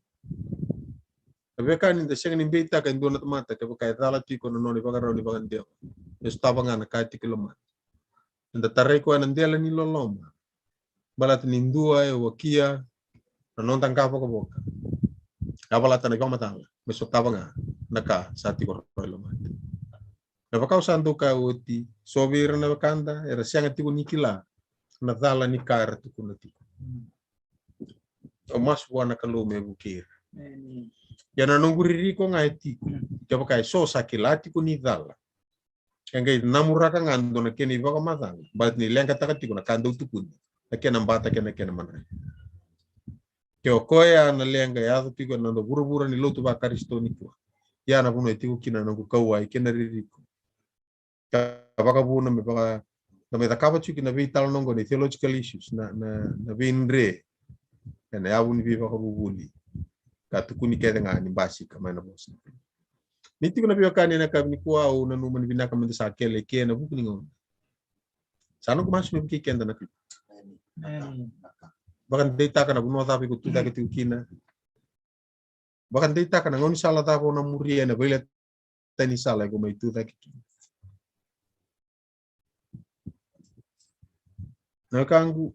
Veka ni da sega ni beitaka e dua na tamata kevaka e cala tiko na nona ivakarau ni vakadewa, e sotava ga na ka tiko i lomana. Eda tarai koya na dela ni loloma. Baleta ni dua e wakia na noda qavokavoka. Yavalata na ivakamacala me sotava ga na ka sa tiko rawai lomada. Me vaka au sa dau kaya oti, so vei ira na wekada era sega tiko ni kila na cala ni ka era tukuna tiko. Au masu vua na Kalou me vukei ira. Ia na noqu ririko ga e tiko, kevaka e so sa kila tiko ni cala, e qai namuraka ga dua na kena ivakamacala baleta ni leqataka tiko na ka dau tukuni, na kena bata kei na kena madrai. Ke o koya na leqa e yaco tiko ena noda vuravura ni lotu vaKarisito nikua, ia na vanua e tiko kina na noqu kauwai kei na ririko. Ka vakavuna me vaka, da mai cakava tiko na veitalanoa oqo ni theological issues, na, na, na veidre ena yavu ni veivakavuvuli, ka tukuni kece ga ni basika mai na vosa. Ni tiko na veiwekani ena yakavi nikua, au nanuma ni vinaka meda sa kele eke ena vuku ni gauna. Sa noqu masu me vukei keda na Kalou. Vakadeitaka na vanua cava iko tu cake tiko kina. Vakadeitaka na gaunisala cava o na muria ena veileta ni sala iko mai tu cake kina. Na wekaqu,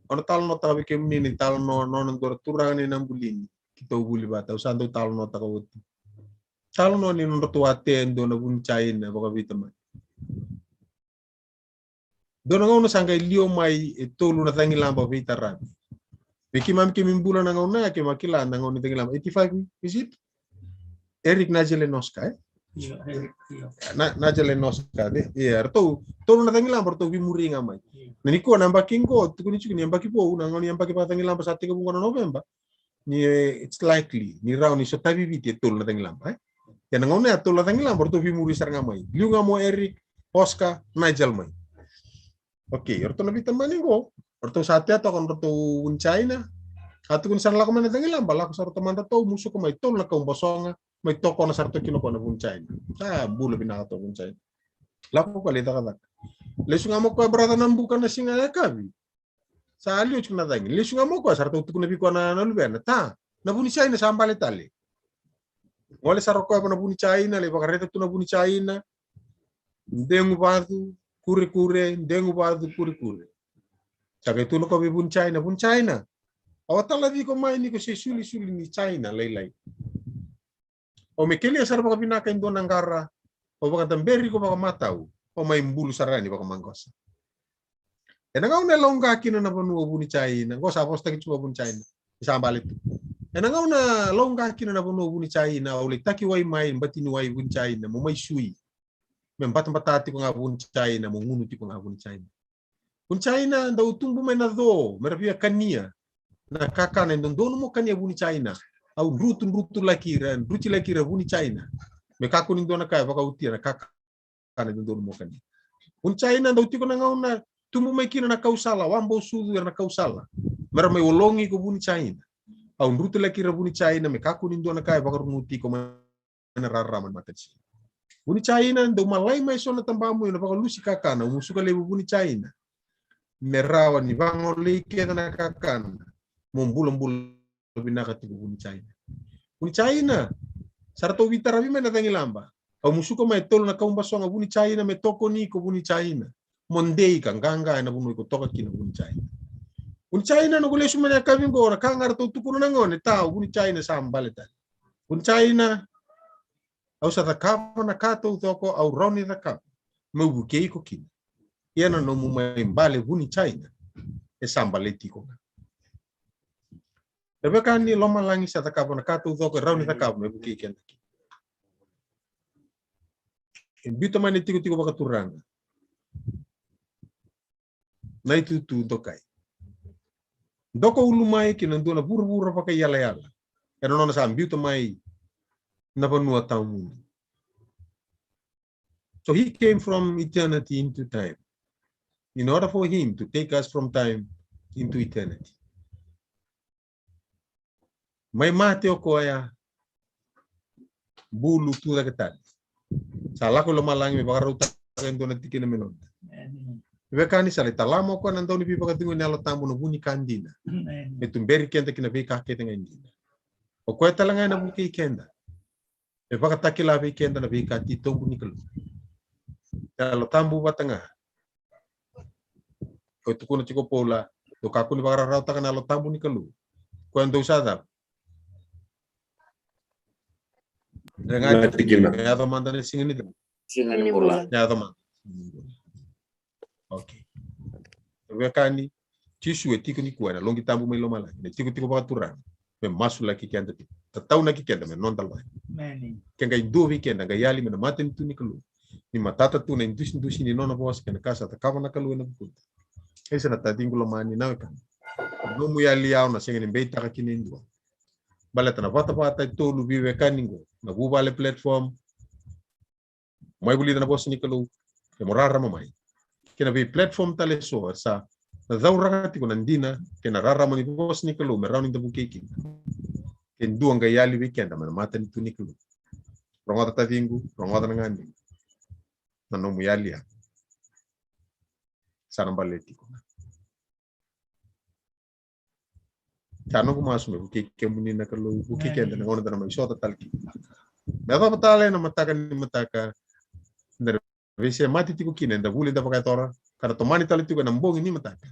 o na talanoataka vei kemuni na italanoa nona dua na turaga ni Nabulini, keitou vuli vata, au sa dau talanoataka oti. Talanoa ni nodratou a tea e dua na vunijaina vakaveitamani. Dua na gauna sa qai liwa mai e tolu na cagilaba veitaravi. Vei keimami keimami bula na gauna ya, keimami kila na gauna ni cagilaba eighty-five, is it? Eric, Nigel and Oscar, e? Io, Eric, io. Na, Nigel and Oscar, e? Ia, ratou tolu na cagilaba ratou veimuri ga mai. Io. Na nikua na yabaki qo, tukuni tiko ni yabaki vou, na gauna ni yabaki vakacagilaba sa tekivu qo na November. Ni, e, it's likely ni rawa ni sotavi Viti e tolu na cagilaba, e? Ia na gauna ya tolu na cagilaba ratou veimuri sara ga mai. Liu ga mai o Eric, Oscar, Nigel mai. Okay, o ratou na veitamani qo, o ratou sa tea toka na nodratou vunijaina. A tukuni sa na lako mai na cagilaba, lako sara toka mai na nodratou, musuka mai tolu na kau basoga, mai tokona sara toka kina o koya na vunijaina. Sa bula vinaka toka vunijaina. Lako o koya lai cakacaka. Lesu ga mai o koya, brother Nabuka, na siga e yakavi. Sa liwa tiko na cagi. Lesu ga mai o koya, sa ratou tukuna vei koya na, na luvena, ta, na vunijaina sa bale tale. Gole sara o koya va na vunijaina, lai vakaraica tu na vunijaina. Degu vacu, kurekure, degu vacu, kurekure. Sa qai tukuna o koya vei vunijaina, vunijaina, au a talaci iko mai ni ko se sulisuli ni jaina lailai. O me kelia sara vakavinaka e dua na qara, o vakadaberi iko vakamatau, o mai bulu sara yani vakamaqosa. Ena gauna e lauqa kina na vanua o vunijaina, qo sa vosataki tiko o vunijaina, ni sa bale tu. Ena gauna e lauqa kina na vanua o vunijaina, au lai taki wai mai, bati ni wai vunijaina, mo mai sui. Me batabata tiko ga vunijaina, mo gunu tiko ga vunijaina. Vunijaina, dau tubu mai na co, me ra via kania na kakana e dodonu mo kania vunijaina. Au drutu, drutulaki ira, drutilaki ira vunijaina. Me kakua ni dua na ka e vakaotia na kakana e dodonu mo kania. Vunijaina, dau tiko na gauna tubu mai kina na kausala, wabo sucu era na kausala. Me ra mai walogi iko vunijaina. Au drutulaki ira vunijaina, me kakua ni dua na ka e vakaruguti iko mai na rarama ni matanisiga. Vunijaina, dau malai mai so na tabamu ena vakalusi kakana, au musuka levu vunijaina. Me rawa ni vagolei kece na kakana, mo bulabula vinaka tiko vunijaina. Vunijaina, sa ratou veitaravi mai na cagilaba. Au musuka mai e tolu na kau basoga vunijaina, me tokoni iko vunijaina. Mo dei ka qaqa ena vanua iko toka kina vunijaina. Vunijaina, noqu lesu mai na yakavi qo, na ka ga ratou tukuna na gone, ta, o vunijaina sa bale tale. Vunijaina, au sa cakava na ka taucoko au rawa ni cakava meu vukei iko kina. Ia na nomu mai bale vunijaina, e sa baleti iko ga. Na veiwekani, lomalagi sa cakava na ka taucoko e rawa ni cakava me vukei keda kina. E biuta mai na itikotiko vakaturaga na itutu dokai. Doka ulu mai ki na dua na vuravura vakaiyalayala ena nona sa biuta mai na vanua tawamudu. So he came from eternity into time in order for him to take us from time into eternity. Mai mate o koya, bulu, tu cake tale. Sa lako i lomalagi me vakarautaka e dua na tikina me noda. Veiwekani, sa lai talama o koya na Dauniveivakacegui na Yalo Tabu, na vu ni ka dina. Me tuberi keda ki na veika kece ga e dina. O koya tale ga ena vukei keda. E vakatakila vei keda na veika titobu ni Kalou. Yalo Tabu vata ga. O tukuna tiko o Paula, dou kakua ni vakarautaka na Yalo Tabu ni Kalou. Koya dou sa cava? Dregati kina. Me yaco mada na siga ni cava? Siga ni bula. Me yaco mada. Okay. Veiwekani, Jisu e tiko nikua ena loqi tabu mai lomalagi, na itikotiko vakaturaga, me masulaki keda tiko, tataunaki keda me noda laki. Ke qai dua vei keda qai yali mai na matanitu ni Kalou, ni matata tu na idusidusi ni nona vosa kei na ka sa cakava na Kalou ena vukuda. Isa na taciqu lomani, na wekaqu, nomu yali au na sega ni beitaka kina e dua. Baleta na vatavata e tolu veiwekani qo, na vuvale platform, mai vulica na vosa ni Kalou, ke mo rarama mai. Kei na vei platform tale eso, era sa na cauraka tiko na dina kei na rarama ni vosa ni Kalou me rawa ni da vukei kina. Ke dua qai yali vei keda mai na matanitu ni Kalou, rogoca taciqu, rogoca na gadiqu, na nomu yali ya sa na bale tiko. Sa noqu masu me vukei kemuni na Kalou, vukei keda na gauna da na mai sota tale kina. Me yacova tale na mataka ni mataka da na veisemati tiko kina eda vuli da vakayacora, ka na tomani tale tiko ena bogi ni mataka.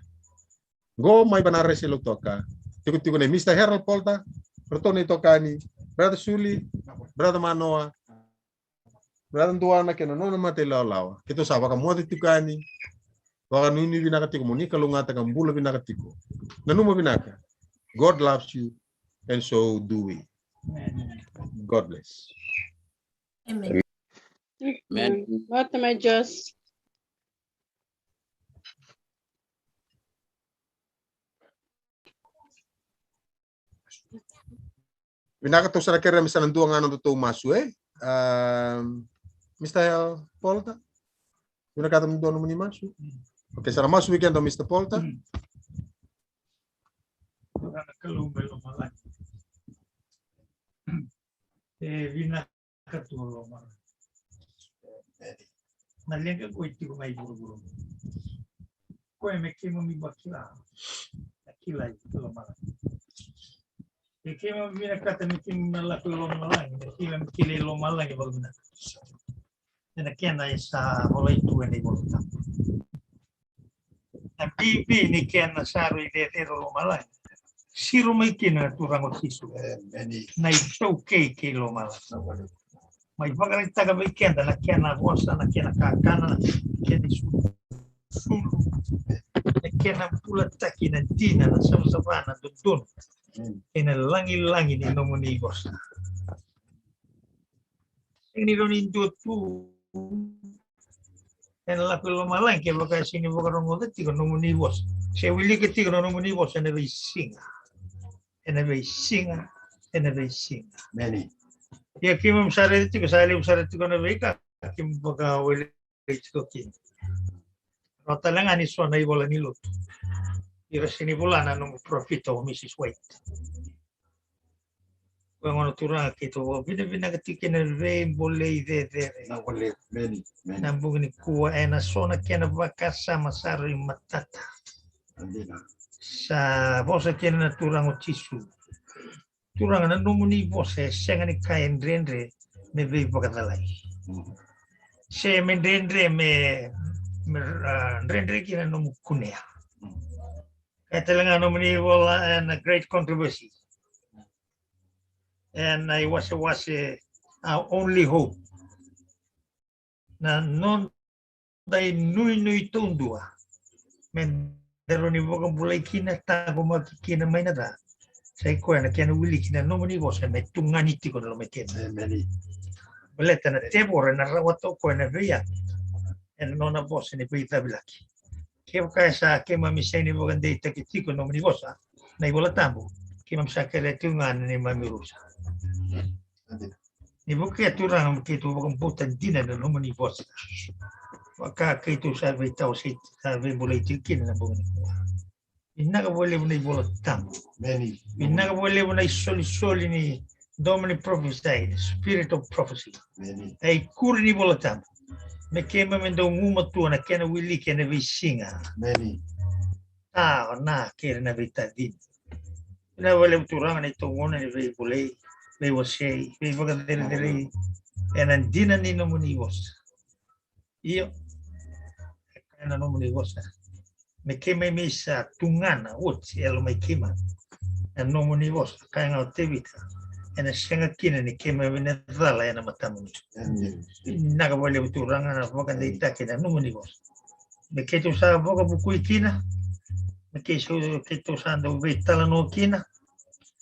Qo mai Vanarese Lautoka, tikotiko nei Mister Harold Polter, ratou na itokani, Brother Suli, Brother Manoa, Brother Duana kei na nona mata ilawalawa. Keitou sa vakamoce tiko yani. Vakanuinui vinaka tiko, mo ni kalougata ka bula vinaka tiko. Nanuma vinaka. God loves you and so do we. God bless. Amen. Amen. Vata mai Jos. Vinaka, tou sa na kerea me sa na dua ga na nodatou masu, e? Ahm, Mister Polter, vinakata me dua nomuni masu? Okay, sa na masu vei keda o Mister Polter. Turaga na Kalou mai lomalagi. E vinaka tu lomalagi. Na leqa qo e tiko mai vuravura. Koya me keimami vakila na kilai lomalagi. E keimami vinakata me keimami na lako i lomalagi, me keimami kilai lomalagi vakavinaka. Ena kena e sa volai tu ena iVola Tabu. Na bibi ni kena sa rui cecere lomalagi, siro mai kina na Turaga o Jisu. Emeni. Na itaukei kei lomalagi. Mai vakaraitaka vei keda na kena vosa, na kena kakana, na kena isululu, na kena bulataki na dina, na savasava, na dodonu, kei na lagilagi ni nomuni vosa. Sega ni rawa ni dua tu ena lako i lomalagi kevaka e sega ni vakarogoca tiko na nomuni vosa se wilika tiko na nomuni vosa ena veisiga, ena veisiga, ena veisiga. Emeni. Ia keimami sa raica tiko, sa levu sara tiko na veika keimami vakawele tiko kina. Rawa tale ga ni so na ivola ni lotu, ira sega ni vola na nomu parofita o Mrs White. Koya gona Turaga keitou vakavinavinaka tiko kina na veibolei cecere. Na bolei, emeni, emeni. Na bogi nikua ena so na kena vakasama sa rui matata. Sa vosa kina na Turaga o Jisu. Turaga, na nomuni vosa e sega ni ka e dredre me veivakacalai. Mm. Se me dredre me, me, ah, dredre kina nomu kunea. Mm. E tale ga nomuni vola ena Great Controversy. Ena iwasewase, ah, Only Hope. Na noda inuinui taudua me da rawa ni vakabulai kina, taqomaki kina mai na ca, sa i koya na kena wiliki na nomuni vosa me tugani tiko na loma i keda. Emeni. Baleta na tevoro ena rawata o koya na veiyatu ena nona vosa ni veicavilaki. Kevaka e sa keimami sega ni vakadeitaki tiko na nomuni vosa, na iVola Tabu, keimami sa kerea tiko ga na neimami rusa. Ni vukea Turaga me keitou vakabauta dina na nomuni vosa. Vaka keitou sa veitawasei, sa veibolei tiko kina na bogi nikua. Vinaka vakalevu na iVola Tabu. Emeni. Vinaka vakalevu na isolisoli ni domo ni prophesy, spirit of prophecy. Emeni. E ikuri ni iVola Tabu me keimami dau gumatua na kena wiliki ena veisiga. Emeni. A, na kere na veitacini. Vinaka vakalevu Turaga na itovo ni veivolei, veiwasei, veivakacerecerei ena dina ni nomuni vosa. Io, e kaya na nomuni vosa me keimami sa tugana oti e loma i keimami. Na nomuni vosa, kaya ga o Tevita, ena sega kina ni keimami na cala ena matamuni. Vinaka vakalevu Turaga na vakadeitaki na nomuni vosa. Me keitou sa vakavukui kina, me keitou sa dau veitalanoa kina.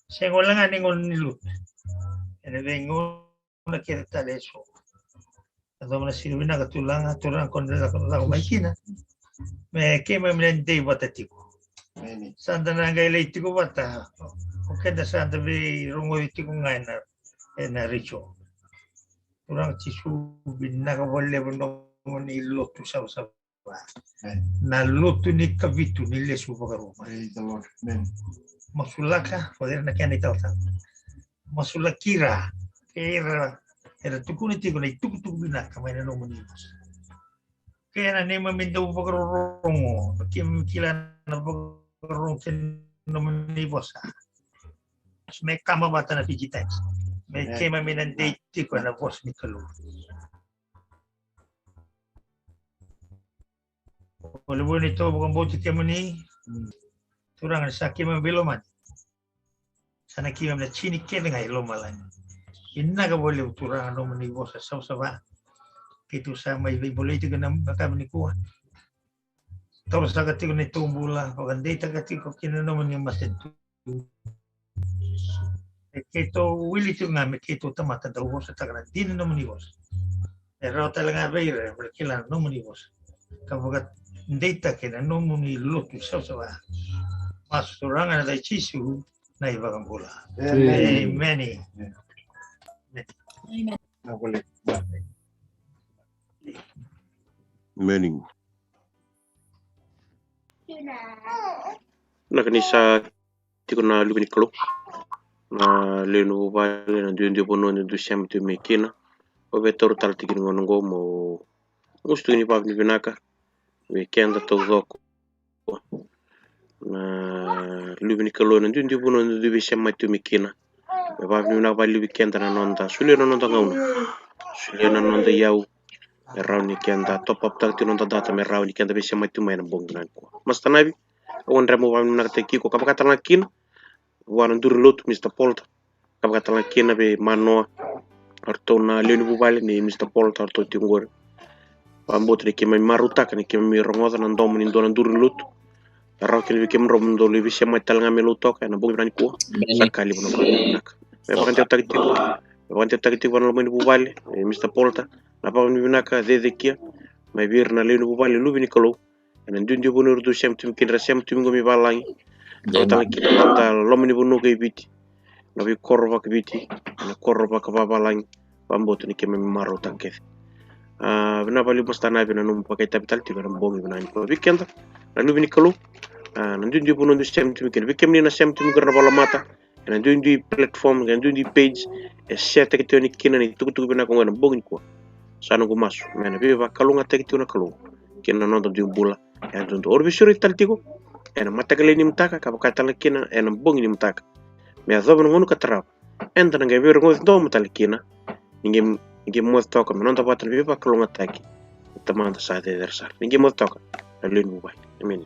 Sega wale ga ni gauna ni lotu, ena veigauna kece tale eso. Yacova na siga vinaka Turaga, Turaga ko na lako mai kina me keimami na dei vata tiko. Sa da na qai lai tiko vata, o keda sa da veirogoci tiko ga ena, ena retio. Turaga Jisu, vinaka vakalevu na nomuni lotu savasava. Na lotu ni kavitu ni lesu vakarua. Masulaka o ira na kena italatala. Masulaki ira, kei ira era tukuna tiko na itukutuku vinaka mai na nomuni vosa. Kei na neimami dau vakarorogo, keimami kila na vakarorogo kei na nomuni vosa. Me kama vata na pikitaki me keimami na dei tiko ena vosa ni Kalou. O levu ni tou vakabauti kemuni. Turaga ni sa keimami veilomani, sa na keimami na tini kece ga i lomalagi. Vinaka vakalevu Turaga nomuni vosa savasava. Keitou sa mai veibolei tiko na mataka nikua. Taura saka tiko na itou bula, vakadeitaka tiko kina nomuni matanitu. E keitou wili tiko ga me keitou tamata dau vosataka na dina nomuni vosa. E rawa tale ga vei ira me kila na nomuni vosa ka vakadeitaki na nomuni lotu savasava. Masu Turaga ena yaca i Jisu na iVakabula. Emeni. Emeni. Na ka ni sa tiko na luve ni Kalou, na lewe ni vuvale, na duidui vanua ni dui sema tu mai kina. Au via taura tale tiko na gauna oqo mo gusu tiko ni vavinavinaka vei keda taucoko. Na luve ni Kalou, na duidui vanua ni dui veisema tu mai kina. Me vavinavinaka vakalevu vei keda na noda solia na noda gauna, solia na noda iyau, me rawa ni keda top up taka tiko na noda data, me rawa ni keda veisema tu mai na bogi nikua. Master Navi, au gadreva mo vavinavinakataki iko ka vakatalega kina vua na duru ni lotu, Mister Polter, ka vakatalega kina vei Manoa, o ratou na lewe ni vuvale ni Mister Polter, o ratou tiko qori. Vakabauta ni keimami marautaka ni keimami rogoca na domo ni dua na duru ni lotu. E rawa kina vei kemudrau mo dou lai veisemati tale ga mai Lautoka ena bogi vinaka nikua. Sa ka levu na vakavinavinaka. Me vakadewataki tiko, me vakadewataki tiko vua na loma ni vuvale, e, Mister Polter, na vakavinavinaka cecekia mai vei ira na lewe ni vuvale, luve ni Kalou. Ena duidui vanua era dui sema tu mai kina, era sema tu mai qo mai valagi. Vakatalega kina na noda loma ni vanua kei Viti, na veikoro vakaViti, na koro vakavavalagi. Vakabauta ni keimami marautaka kece. A, vinaka vakalevu Master Navi na nomu vakaitavi tale tiko ena bogi vinaka nikua vei keda na luve ni Kalou. A, na duidui vanua dui sema tu mai kina, vei kemuni na sema tu mai qori na valamata, ena duidui platform, ena duidui page, e share taki tiko yani kina na itukutuku vinaka oqo ena bogi nikua. Sa noqu masu me na veivakalougatataki tiko na Kalou kina na noda dui bula yadudua. Au via sureti tale tiko ena mataka lailai ni mataka ka vaka tale kina ena bogi ni mataka. Me yacova na gauna ka tarava, eda na qai veirogoci domo tale kina. Ni qai, ni qai moce toka me noda vata na veivakalougatataki na Tamada sa cecere sara. Ni qai moce toka na lewe ni vuvale. Emeni.